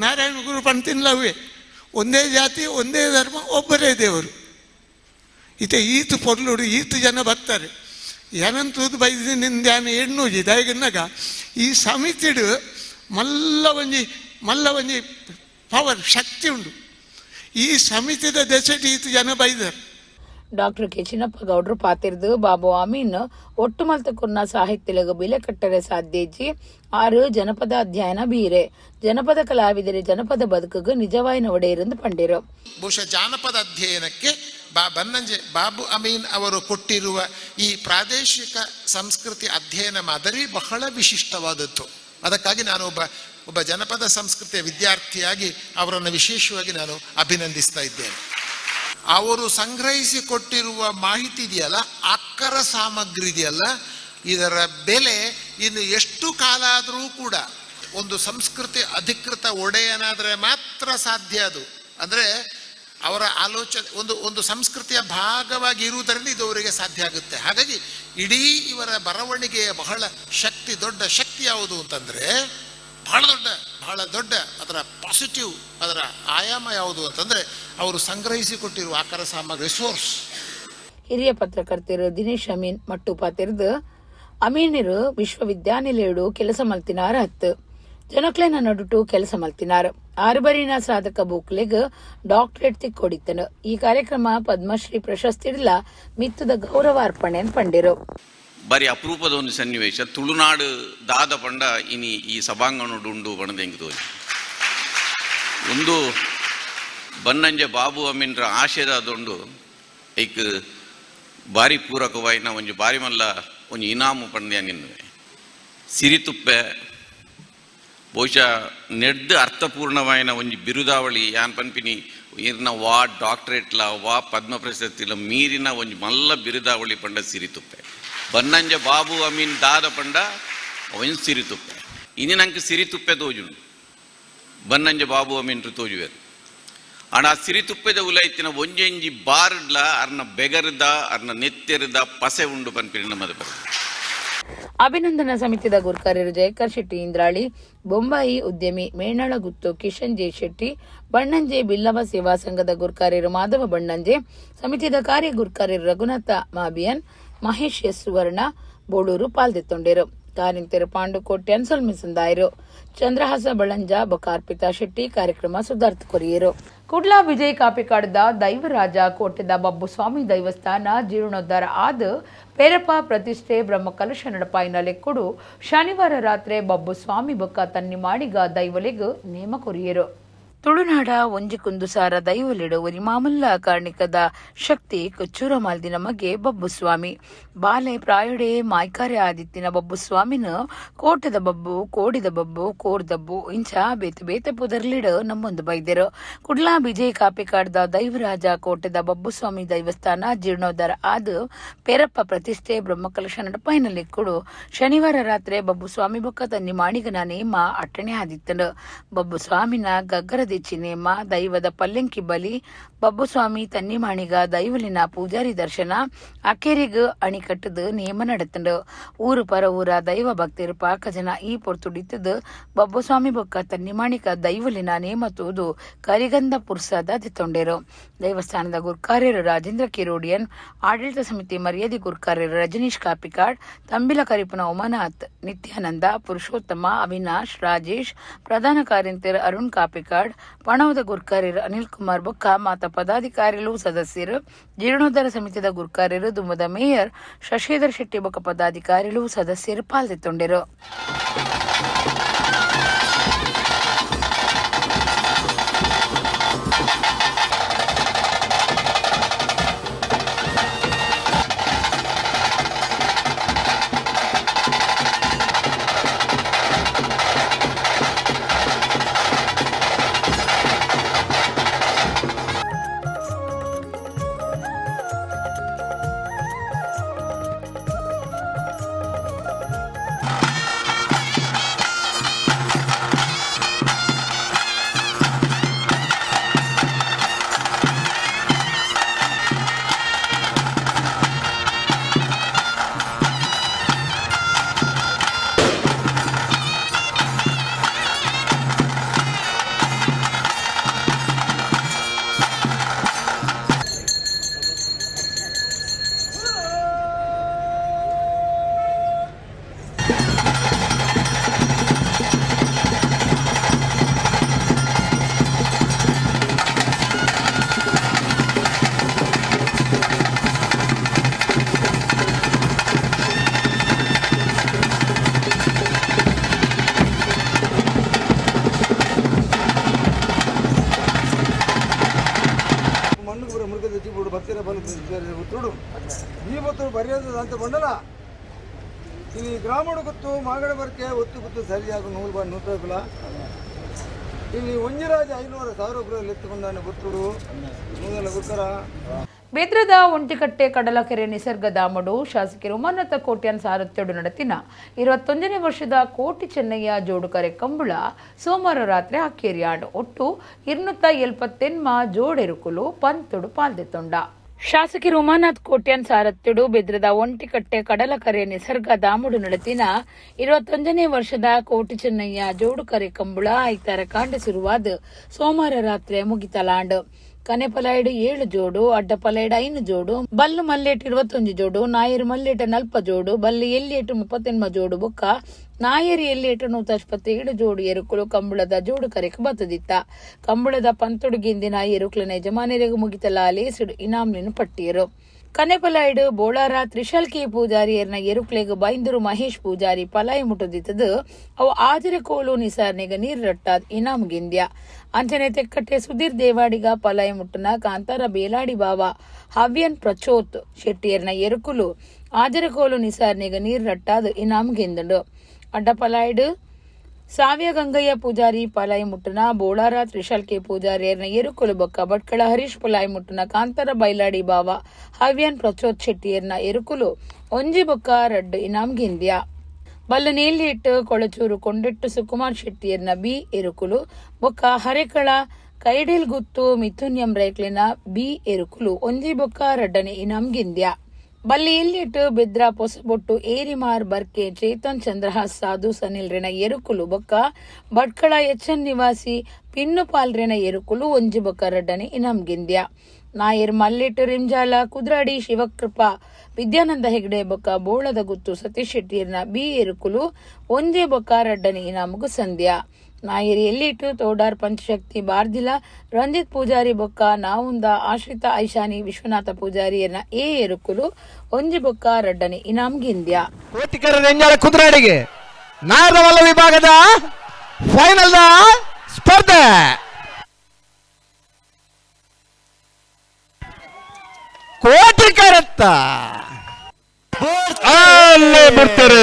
ನಾರಾಯಣ ಗುರು ಪಂತಿನ್ಲವೇ ಒಂದೇ ಜಾತಿ ಒಂದೇ ಧರ್ಮ ಒಬ್ಬರೇ ದೇವರು. ಇತ್ತೆ ಈತ ಪೊರ್ಲುಡು ಈತ ಜನ ಬರ್ತಾರೆ ಏನಂತೂದು ಬೈದಿನಿಂದ ಎಣ್ಣುಜಿ ದಯಗನ್ನಾಗ ಈ ಸಮಿತಿಡು ಮಲ್ಲ ಒಂಜಿ ಮಲ್ಲ ಒಂಜಿ ಪವರ್ ಶಕ್ತಿ ಉಂಡು. ಈ ಸಮಿತಿದ ದೆಸೆಟ್ ಈತ ಜನ ಬೈದರು. ಡಾಕ್ಟರ್ ಕೆ ಚಿನ್ನಪ್ಪ ಗೌಡ್ರು ಪಾತಿರ್ದು ಬಾಬು ಅಮೀನ್ ಒಟ್ಟು ಮಲ್ತಕುರ್ನ ಸಾಹಿತ್ಯಲಗ ಬಿಲೆ ಕಟ್ಟರೆ ಸಾಧ್ಯಜ್ಜಿ ಆರು ಜನಪದ ಅಧ್ಯಯನ ಬೀರೆ ಜನಪದ ಕಲಾವಿದರೆ ಜನಪದ ಬದುಕುಗು ನಿಜವಾಯಿನ ಒಡೆಯರೆಂದು ಪಂಡಿರು. ಬಹುಶಃ ಜಾನಪದ ಅಧ್ಯಯನಕ್ಕೆ ಬನ್ನಂಜೆ ಬಾಬು ಅಮೀನ್ ಅವರು ಕೊಟ್ಟಿರುವ ಈ ಪ್ರಾದೇಶಿಕ ಸಂಸ್ಕೃತಿ ಅಧ್ಯಯನ ಮಾದರಿ ಬಹಳ ವಿಶಿಷ್ಟವಾದದ್ದು. ಅದಕ್ಕಾಗಿ ನಾನು ಒಬ್ಬ ಜನಪದ ಸಂಸ್ಕೃತಿಯ ವಿದ್ಯಾರ್ಥಿಯಾಗಿ ಅವರನ್ನು ವಿಶೇಷವಾಗಿ ನಾನು ಅಭಿನಂದಿಸ್ತಾ ಇದ್ದೇನೆ. ಅವರು ಸಂಗ್ರಹಿಸಿಕೊಟ್ಟಿರುವ ಮಾಹಿತಿ ಇದೆಯಲ್ಲ, ಅಕ್ಕರ ಸಾಮಗ್ರಿ ಇದೆಯಲ್ಲ, ಇದರ ಬೆಲೆ ಇನ್ನು ಎಷ್ಟು ಕಾಲ ಆದರೂ ಕೂಡ ಒಂದು ಸಂಸ್ಕೃತಿ ಅಧಿಕೃತ ಒಡೆಯನಾದರೆ ಮಾತ್ರ ಸಾಧ್ಯ. ಅದು ಅಂದರೆ ಅವರ ಆಲೋಚನೆ ಒಂದು ಒಂದು ಸಂಸ್ಕೃತಿಯ ಭಾಗವಾಗಿ ಇರುವುದರಿಂದ ಇದು ಅವರಿಗೆ ಸಾಧ್ಯ ಆಗುತ್ತೆ. ಹಾಗಾಗಿ ಇಡೀ ಇವರ ಬರವಣಿಗೆಯ ಬಹಳ ಶಕ್ತಿ, ದೊಡ್ಡ ಶಕ್ತಿ ಯಾವುದು ಅಂತಂದರೆ ಬಹಳ ದೊಡ್ಡ ಅದರ ಪಾಸಿಟಿವ್ ಅದರ ಆಯಾಮ ಯಾವುದು ಅಂತಂದರೆ ಅವರು ಸಂಗ್ರಹಿಸಿಕೊಟ್ಟಿರುವ ಆಕಾರ ಸಾಮಗ್ರಿ ಸೋರ್ಸ್. ಹಿರಿಯ ಪತ್ರಕರ್ತರು ದಿನೇಶ್ ಅಮೀನ್ ಮಟ್ಟು ಪಾತಿರ್ದು ಅಮೀನರು ವಿಶ್ವವಿದ್ಯಾನಿಲಯಡು ಕೆಲಸ ಮಲ್ತಿನಾರ ಹತ್ತು ಜನಕ್ಲೆನ ನಡುಟು ಕೆಲಸ ಮಲ್ತಿನಾರು ಆರುಬರಿನ ಸಾಧಕ ಬೂಕ್ಲೆಗ್ ಡಾಕ್ಟರೇಟ್ ತಿಕ್ಕೊಡಿತ್ತನು. ಈ ಕಾರ್ಯಕ್ರಮ ಪದ್ಮಶ್ರೀ ಪ್ರಶಸ್ತಿ ಮಿತ್ತದ ಗೌರವ ಅರ್ಪಣೆ ಪಂಡಿರು. ಬಾರಿ ಅಪರೂಪದ ಒಂದು ಸನ್ನಿವೇಶ. ತುಳುನಾಡು ದಾದ ಪಂಡ ಇನಿ ಈ ಸಭಾಂಗಣಡು ಉಂಡು ಬಣದ ಎಂಕ್ ತೋಜಿ. ಒಂದು ಬನ್ನಂಜೆ ಬಾಬು ಅಮೀನ್ರ ಆಶಯದ ಅದೊಂಡು ಐಕ್ ಬಾರಿ ಪೂರಕವಾಯಿನ ಒಂಜಿ ಬಾರಿ ಮಲ್ಲ ಒಂಜಿ ಇನಾಮು ಪಂಡ್ಯ ನಿನ್ನುವೆ ಸಿರಿತುಪ್ಪೆ ಬಹುಶಃ ನೆಡ್ದು ಅರ್ಥಪೂರ್ಣವಾಯಿನ ಒಂಜಿ ಬಿರುದಾವಳಿ ಯಾನ್ ಪನ್ಪಿನಿ ಇರ್ನ ವಾ ಡಾಕ್ಟರೇಟ್ಲ ವಾ ಪದ್ಮ ಪ್ರಶಸ್ತಿಲ ಮೀರಿನ ಒಂಜಿ ಮಲ್ಲ ಬಿರುದಾವಳಿ ಪಂಡ ಸಿರಿತುಪ್ಪೆ. ಬನ್ನಂಜ ಬಾಬು ಅಮೀನ್ ದಾದ ಪಂಡ ಒಂಜಿ ಸಿರಿತುಪ್ಪೆ. ಇನಿ ನಂಗೆ ಸಿರಿತುಪ್ಪೆ ತೋಜುಂಡು ಬನ್ನಂಜ ಬಾಬು ಅಮೀನ್ರು ತೋಜುವೆರು. ಆಂಡ ಆ ಸಿರಿತುಪ್ಪೆದ ಉಲೈತಿನ ಒಂಜೊಂಜಿ ಬಾರ್ಡ್ಲ ಅರ್ನ ಬೆಗರ್ದ ಅರ್ನ ನೆತ್ತೆರ್ದ ಪಸೆ ಉಂಡು ಪನ್ಪಿನಿ ನಮ್ಮದ. ಅಭಿನಂದನಾ ಸಮಿತಿದ ಗುರ್ಕಾರ್ಯರು ಜಯಕರ್ ಶೆಟ್ಟಿ ಇಂದ್ರಾಳಿ, ಬೊಂಬಾಯಿ ಉದ್ಯಮಿ ಮೇಣಾಳಗುತ್ತು ಕಿಶನ್ ಜೆ ಶೆಟ್ಟಿ, ಬಣ್ಣಂಜೆ ಬಿಲ್ಲವ ಸೇವಾ ಸಂಘದ ಗುರ್ಕಾರ್ಯರು ಮಾಧವ ಬಣ್ಣಂಜೆ, ಸಮಿತಿದ ಕಾರ್ಯ ಗುರ್ಕಾರ್ಯರು ರಘುನಾಥ ಮಾಬಿಯನ್, ಮಹೇಶ್ ಎಸ್ ಸುವರ್ಣ ಬೋಳೂರು ಪಾಲ್ದೆತ್ತೊಂಡೆರು. ಕಾರಿಂತೆರು ಪಾಂಡುಕೋಟೆ ಅನ್ಸಲ್ಮಿಸಂದಾಯರು. ಚಂದ್ರಹಾಸ ಬಳಂಜ ಬೊಕಾರ್ಪಿತಾ ಶೆಟ್ಟಿ ಕಾರ್ಯಕ್ರಮ ಸುಧಾರ್ಥ ಕೊರಿಯರು. ಕುಡ್ಲ ವಿಜಯ್ ಕಾಪಿಕಾಡದ ದೈವರಾಜ ಕೋಟೆದ ಬಬ್ಬುಸ್ವಾಮಿ ದೇವಸ್ಥಾನ ಜೀರ್ಣೋದ್ಧಾರ ಆದ ಪೇರಪ್ಪ ಪ್ರತಿಷ್ಠೆ ಬ್ರಹ್ಮಕಲಶ ನಡಪಾಯಿನ ಲೆಕ್ಕುಡು ಶನಿವಾರ ರಾತ್ರಿ ಬಬ್ಬುಸ್ವಾಮಿ ಬೊಕ್ಕ ತನ್ನಿ ಮಾಡಿಗ ದೈವಲೆಗ್ ನೇಮ ಕೊರಿಯರು. ತುಳುನಾಡ ಒಂಜಿ ಕುಂದುಸಾರ ದೈವಲಿಡು ಒರಿ ಮಾಮಲ್ಲ ಕಾರ್ಣಿಕದ ಶಕ್ತಿ ಕೊಚ್ಚೂರ ಮಾಲ್ದಿನ ಮಗೆ ಬಬ್ಬುಸ್ವಾಮಿ. ಬಾಲೆ ಪ್ರಾಯಡೆ ಮಾಯ್ಕಾರೆ ಆದಿತ್ತಿನ ಬಬ್ಬುಸ್ವಾಮಿನ ಕೋಟದ ಬಬ್ಬು, ಕೋಡಿದ ಬಬ್ಬು, ಕೋರ್ದಬ್ಬು ಇಂಚ ಬೇತೆ ಬೇತೆ ಪುದರ್ಲಿಡು ನಮ್ಮೊಂದು ಬೈದೆರು. ಕುಡ್ಲಾ ವಿಜಯ್ ಕಾಪಿಕಾಡ್ದ ದೈವರಾಜ ಕೋಟೆದ ಬಬ್ಬುಸ್ವಾಮಿ ದೇವಸ್ಥಾನ ಜೀರ್ಣೋದ್ಧಾರ ಆದ ಪೇರಪ್ಪ ಪ್ರತಿಷ್ಠೆ ಬ್ರಹ್ಮಕಲಶ ನಡಪಾಯಿನಲ್ಲಿ ಕೊಡು ಶನಿವಾರ ರಾತ್ರಿ ಬಬ್ಬುಸ್ವಾಮಿ ಬೊಕ್ಕ ತನ್ನಿ ಮಾಣಿಗನ ನೇಮ ಅಟ್ಟಣೆ ಆದಿತ್ತನು. ಬಬ್ಬುಸ್ವಾಮಿನ ಗಗ್ಗರದ ದಧಿಚಿ ನೇಮ, ದೈವದ ಪಲ್ಲೆಂಕಿ ಬಲಿ, ಬಬ್ಬುಸ್ವಾಮಿ ತನ್ನಿಮಾಣಿಗ ದೈವಲಿನ ಪೂಜಾರಿ ದರ್ಶನ, ಅಕೇರಿಗ್ ಅಣಿಕಟ್ಟದು ನೇಮ ನಡತುಂಡು. ಊರು ಪರ ಊರ ದೈವ ಭಕ್ತರು ಪಾಕ ಜನ ಈ ಪೊರ್ತುಡಿತ್ತದು ಬಬ್ಬುಸ್ವಾಮಿ ಬೊಕ್ಕ ತನ್ನಿಮಾಣಿಕ ದೈವಲಿನ ನೇಮ ತೂದು ಕರಿಗಂಧ ಪುರ್ಸಾದ ದಿತ್ತೊಂಡೇರು. ದೇವಸ್ಥಾನದ ಗುರ್ಕಾರ್ಯರು ರಾಜೇಂದ್ರ ಕಿರೋಡಿಯನ್, ಆಡಳಿತ ಸಮಿತಿ ಮರ್ಯಾದೆ ಗುರ್ಕಾರ್ಯರು ರಜನೀಶ್ ಕಾಪಿಕಾಡ್, ತಂಬಿಲ ಕರಿಪುನ ಉಮಾನಾಥ್, ನಿತ್ಯಾನಂದ, ಪುರುಷೋತ್ತಮ, ಅವಿನಾಶ್, ರಾಜೇಶ್, ಪ್ರಧಾನ ಕಾರ್ಯಂತೆರ್ ಅರುಣ್ ಕಾಪಿಕಾಡ್, ಪಣವದ ಗುರ್ಕಾರ್ಯರು ಅನಿಲ್ ಕುಮಾರ್ ಬೊಕ್ಕ ಮಾತ ಪದಾಧಿಕಾರಿಗಳು ಸದಸ್ಯರು, ಜೀರ್ಣೋದ್ಧಾರ ಸಮಿತಿದ ಗುರ್ಕಾರ್ಯರು ದುಮ್ಮದ ಮೇಯರ್ ಶಶಿಧರ್ ಶೆಟ್ಟಿ ಬೊಕ್ಕ ಪದಾಧಿಕಾರಿಗಳು ಸದಸ್ಯರು ಪಾಲ್ದೆತ್ತೊಂಡೆರು. ಅಂತ ಬಂಡಲ ಇಲ್ಲಿ ಗ್ರಾಮಡು ಗೊತ್ತು ಮಾಗಡ ಬರ್ಕೆ ಒತ್ತು ಗೊತ್ತು ಸರಿಯಾಗಿ ನೂಲು ಬಾ ನೂತೋಗಲ ಇಲ್ಲಿ ಒಂಜಿರಾಜ 500 ಸಾವಿರ ರೂಪಾಯಿ ಎತ್ತುಕೊಂಡಾನೆ ಗೊತ್ತುಡು ನೂದೆಲ್ಲ ಗುರ್ಕರ. ಬೆದ್ರದ ಒಂಟಿಕಟ್ಟೆ ಕಡಲಕೆರೆ ನಿಸರ್ಗಧಾಮಡು ಶಾಸಕರು ಉಮಾನಾಥ ಕೋಟ್ಯಾನ್ ಸಾರಥ್ಯಡು ನಡತಿನ 21ನೇ ವರ್ಷದ ಕೋಟಿ ಚೆನ್ನಯ್ಯ ಜೋಡುಕರೆ ಕಂಬಳ ಸೋಮವಾರ ರಾತ್ರಿ ಅಕ್ಕೇರಿಯಾಡು. ಒಟ್ಟು 278 ಜೋಡೆರುಕುಲು ಪಂತುಡು ಪಾಲ್ದೆತ್ತೊಂಡ. ಶಾಸಕರು ಉಮಾನಾಥ್ ಕೋಟ್ಯಾನ್ ಸಾರಥ್ಯಡು ಬೆದ್ರದ ಒಂಟಿಕಟ್ಟೆ ಕಡಲಕರೆ ನಿಸರ್ಗಧಾಮಡು ನಡತಿನ 21ನೇ ವರ್ಷದ ಕೋಟಿ ಚೆನ್ನಯ್ಯ ಜೋಡುಕರೆ ಕಂಬಳ ಐತಾರ ಕಾಂಡ ಶುರುವಾದ ಸೋಮವಾರ ರಾತ್ರಿ ಮುಗಿತಲಾಂಡ್. ಕನೆಪಲೈಡ್ 7 ಜೋಡು, ಅಡ್ಡಪಲೈಡ್ 5 ಜೋಡು, ಬಲ್ಲು ಮಲ್ಲೇಟ್ 21 ಜೋಡು, ನಾಯರ್ ಮಲ್ಲೇಟ 40 ಜೋಡು, ಬಲ್ಲು ಎಲ್ಲಿಯೇಟು 38 ಜೋಡು ಬೊಕ್ಕ ನಾಯರ್ ಎಲ್ಲಿಯೇಟು 127 ಜೋಡು ಎರುಕುಲು ಕಂಬಳದ ಜೋಡು ಕರೆಕ್ ಬತ್ತದಿತ್ತ. ಕಂಬಳದ ಪಂತೊಡುಗಿಂದಿನ ಎರುಕುಲನ ಯಜಮಾನರಿಗೆ ಮುಗಿತಲ ಲೇಸುಡು ಇನಾಮ್ಲಿನ ಪಟ್ಟಿಯರು. ಕನೆಪಲೈಡ್ ಬೋಳಾರ ತ್ರಿಶಾಲ್ ಕೆ ಪೂಜಾರಿ ಎರ್ನ ಎರುಕ್ಲೆಗ್ ಬೈಂದೂರು ಮಹೇಶ್ ಪೂಜಾರಿ ಪಲಾಯಿ ಮುಟ್ಟದಿತ್ತದು ಅವು ಆಜರೆ ಕೋಲು ನಿಸಾರ್ನಿಗ ನೀರ್ ರಟ್ಟಾದ್ ಇನಾಮ್ ಗಿಂದ್ಯ. ಅಂಚನೆ ತೆಕ್ಕಟ್ಟೆ ಸುಧೀರ್ ದೇವಾಡಿಗ ಪಲಾಯಿ ಮುಟ್ಟನ ಕಾಂತಾರ ಬೇಲಾಡಿ ಬಾವ ಹವ್ಯನ್ ಪ್ರಚೋತ್ ಶೆಟ್ಟಿಯರ್ನ ಎರುಕುಲು ಆಜರಕೋಲು ನಿಸಾರ್ನಿಗ ನೀರ್ ರಟ್ಟಾದ್ ಇನಾಮ್ ಗೆಂದುಂಡು. ಅಡ್ಡಪಲಾಯ್ಡ್ ಸಾವ್ಯ ಗಂಗಯ್ಯ ಪೂಜಾರಿ ಪಲಾಯಿ ಮುಟ್ಟನ ಬೋಳಾರ ತ್ರಿಶಾಲ್ ಕೆ ಪೂಜಾರಿಯರ್ನ ಎರುಕುಲು ಬೊಕ್ಕ ಭಟ್ಕಳ ಹರೀಶ್ ಪಲಾಯಿ ಮುಟ್ಟನ ಕಾಂತಾರ ಬೈಲಾಡಿ ಬಾವ ಹವ್ಯನ್ ಪ್ರಚೋತ್ ಶೆಟ್ಟಿಯರ್ನ ಎರುಕುಲು ಒಂಜಿ ಬೊಕ್ಕ ರಡ್ಡು ಇನಾಮ್ ಗೆಂದ್ಯ. ಬಲ್ಲನೇಲಿಟ್ಟು ಕೊಳಚೂರು ಕೊಂಡೆಟ್ಟು ಸುಕುಮಾರ್ ಶೆಟ್ಟಿಯರ್ನ ಬಿ ಎರುಕುಲು ಬೊಕ್ಕ ಹರೇಕಳ ಕೈಡೇಲ್ ಗುತ್ತು ಮಿಥುನ್ ಎಂ ರೈಕ್ಲಿನ ಬಿ ಎರುಕುಲು ಒಂಜಿ ಬೊಕ್ಕ ರಡ್ಡನೆ ಇನಾಮ್ ಗೆಂದ್ಯ. ಬಲ್ಲಿ ಎಲ್ಲಿಟ್ಟು ಬೆದ್ರ ಪೊಸಬೊಟ್ಟು ಏರಿಮಾರ್ ಬರ್ಕೆ ಚೇತನ್ ಚಂದ್ರಹಾಸ್ ಸಾಧು ಸನಿಲ್ ರೆನ ಎರುಕುಲು ಬೊಕ್ಕ ಭಟ್ಕಳ ಎಚ್ ಎನ್ ನಿವಾಸಿ ಪಿನ್ನುಪಾಲ್ ರೆನ ಎರುಕುಲು ಒಂಜಿ ಬೊಕ್ಕ ರಡ್ಡನೆ ಇನಾಮ್ ಗೆಂದ್ಯ. ನಾಯರ್ ಮಲ್ಲೆಟ್ಟು ರಿಂಜಾಲ ಕುದ್ರಾಡಿ ಶಿವಕೃಪಾ ವಿದ್ಯಾನಂದ ಹೆಗ್ಡೆ ಬೊಕ್ಕ ಬೋಳದ ಗುತ್ತು ಸತೀಶ್ ಶೆಟ್ಟಿಯರ್ನ ಬಿ ಎರುಕುಲು ಒಂಜೆ ಬೊಕ್ಕ ರಡ್ಡನೆ ಇನಾಮುಗು ಸಂಧ್ಯಾ. ನಾಯರ್ ಎಲ್ಲಿಟ್ಟು ತೋಡಾರ್ ಪಂಚಶಕ್ತಿ ಬಾರ್ದಿಲ ರಂಜಿತ್ ಪೂಜಾರಿ ಬೊಕ್ಕ ನಾವುಂದ ಆಶ್ರಿತ ಐಶಾನಿ ವಿಶ್ವನಾಥ ಪೂಜಾರಿಯರ್ನ ಎ ಎರುಕುಲು ಒಂಜಿ ಬೊಕ್ಕ ರಡ್ಡನೆ ಇನಾಮ್ ಗೆಂದ್ಯ. ಕೋಟಿಕರ ರೆಂಜಾಲ ಕುದ್ರಾಡಿಗೆ ನಾಯರವಲ್ಲ ವಿಭಾಗದ ಫೈನಲ್ ಸ್ಪರ್ಧೆ. ಕೋಟಿಕರತ್ತ ಅಲ್ಲೇ ಬರ್ತಾರೆ.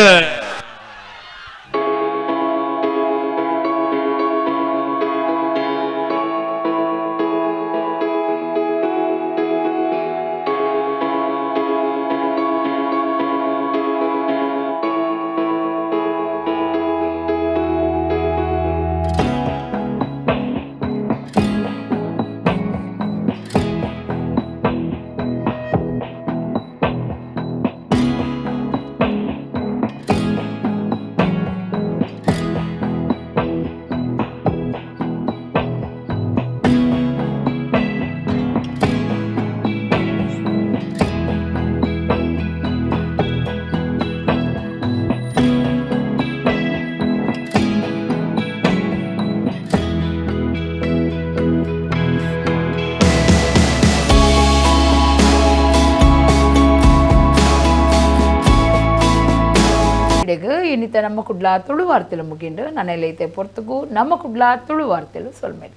ಇನಿತ ನಮ್ಮ ಕುಡ್ಲ ತುಳು ವಾರ್ತೆಲು ಮುಗಿಂಡು. ನನೆಲೈತೆ ಪೊರ್ತುಗು ನಮ್ಮ ಕುಡ್ಲ ತುಳು ವಾರ್ತೆಲು ಸೊಲ್ಮೆಲು.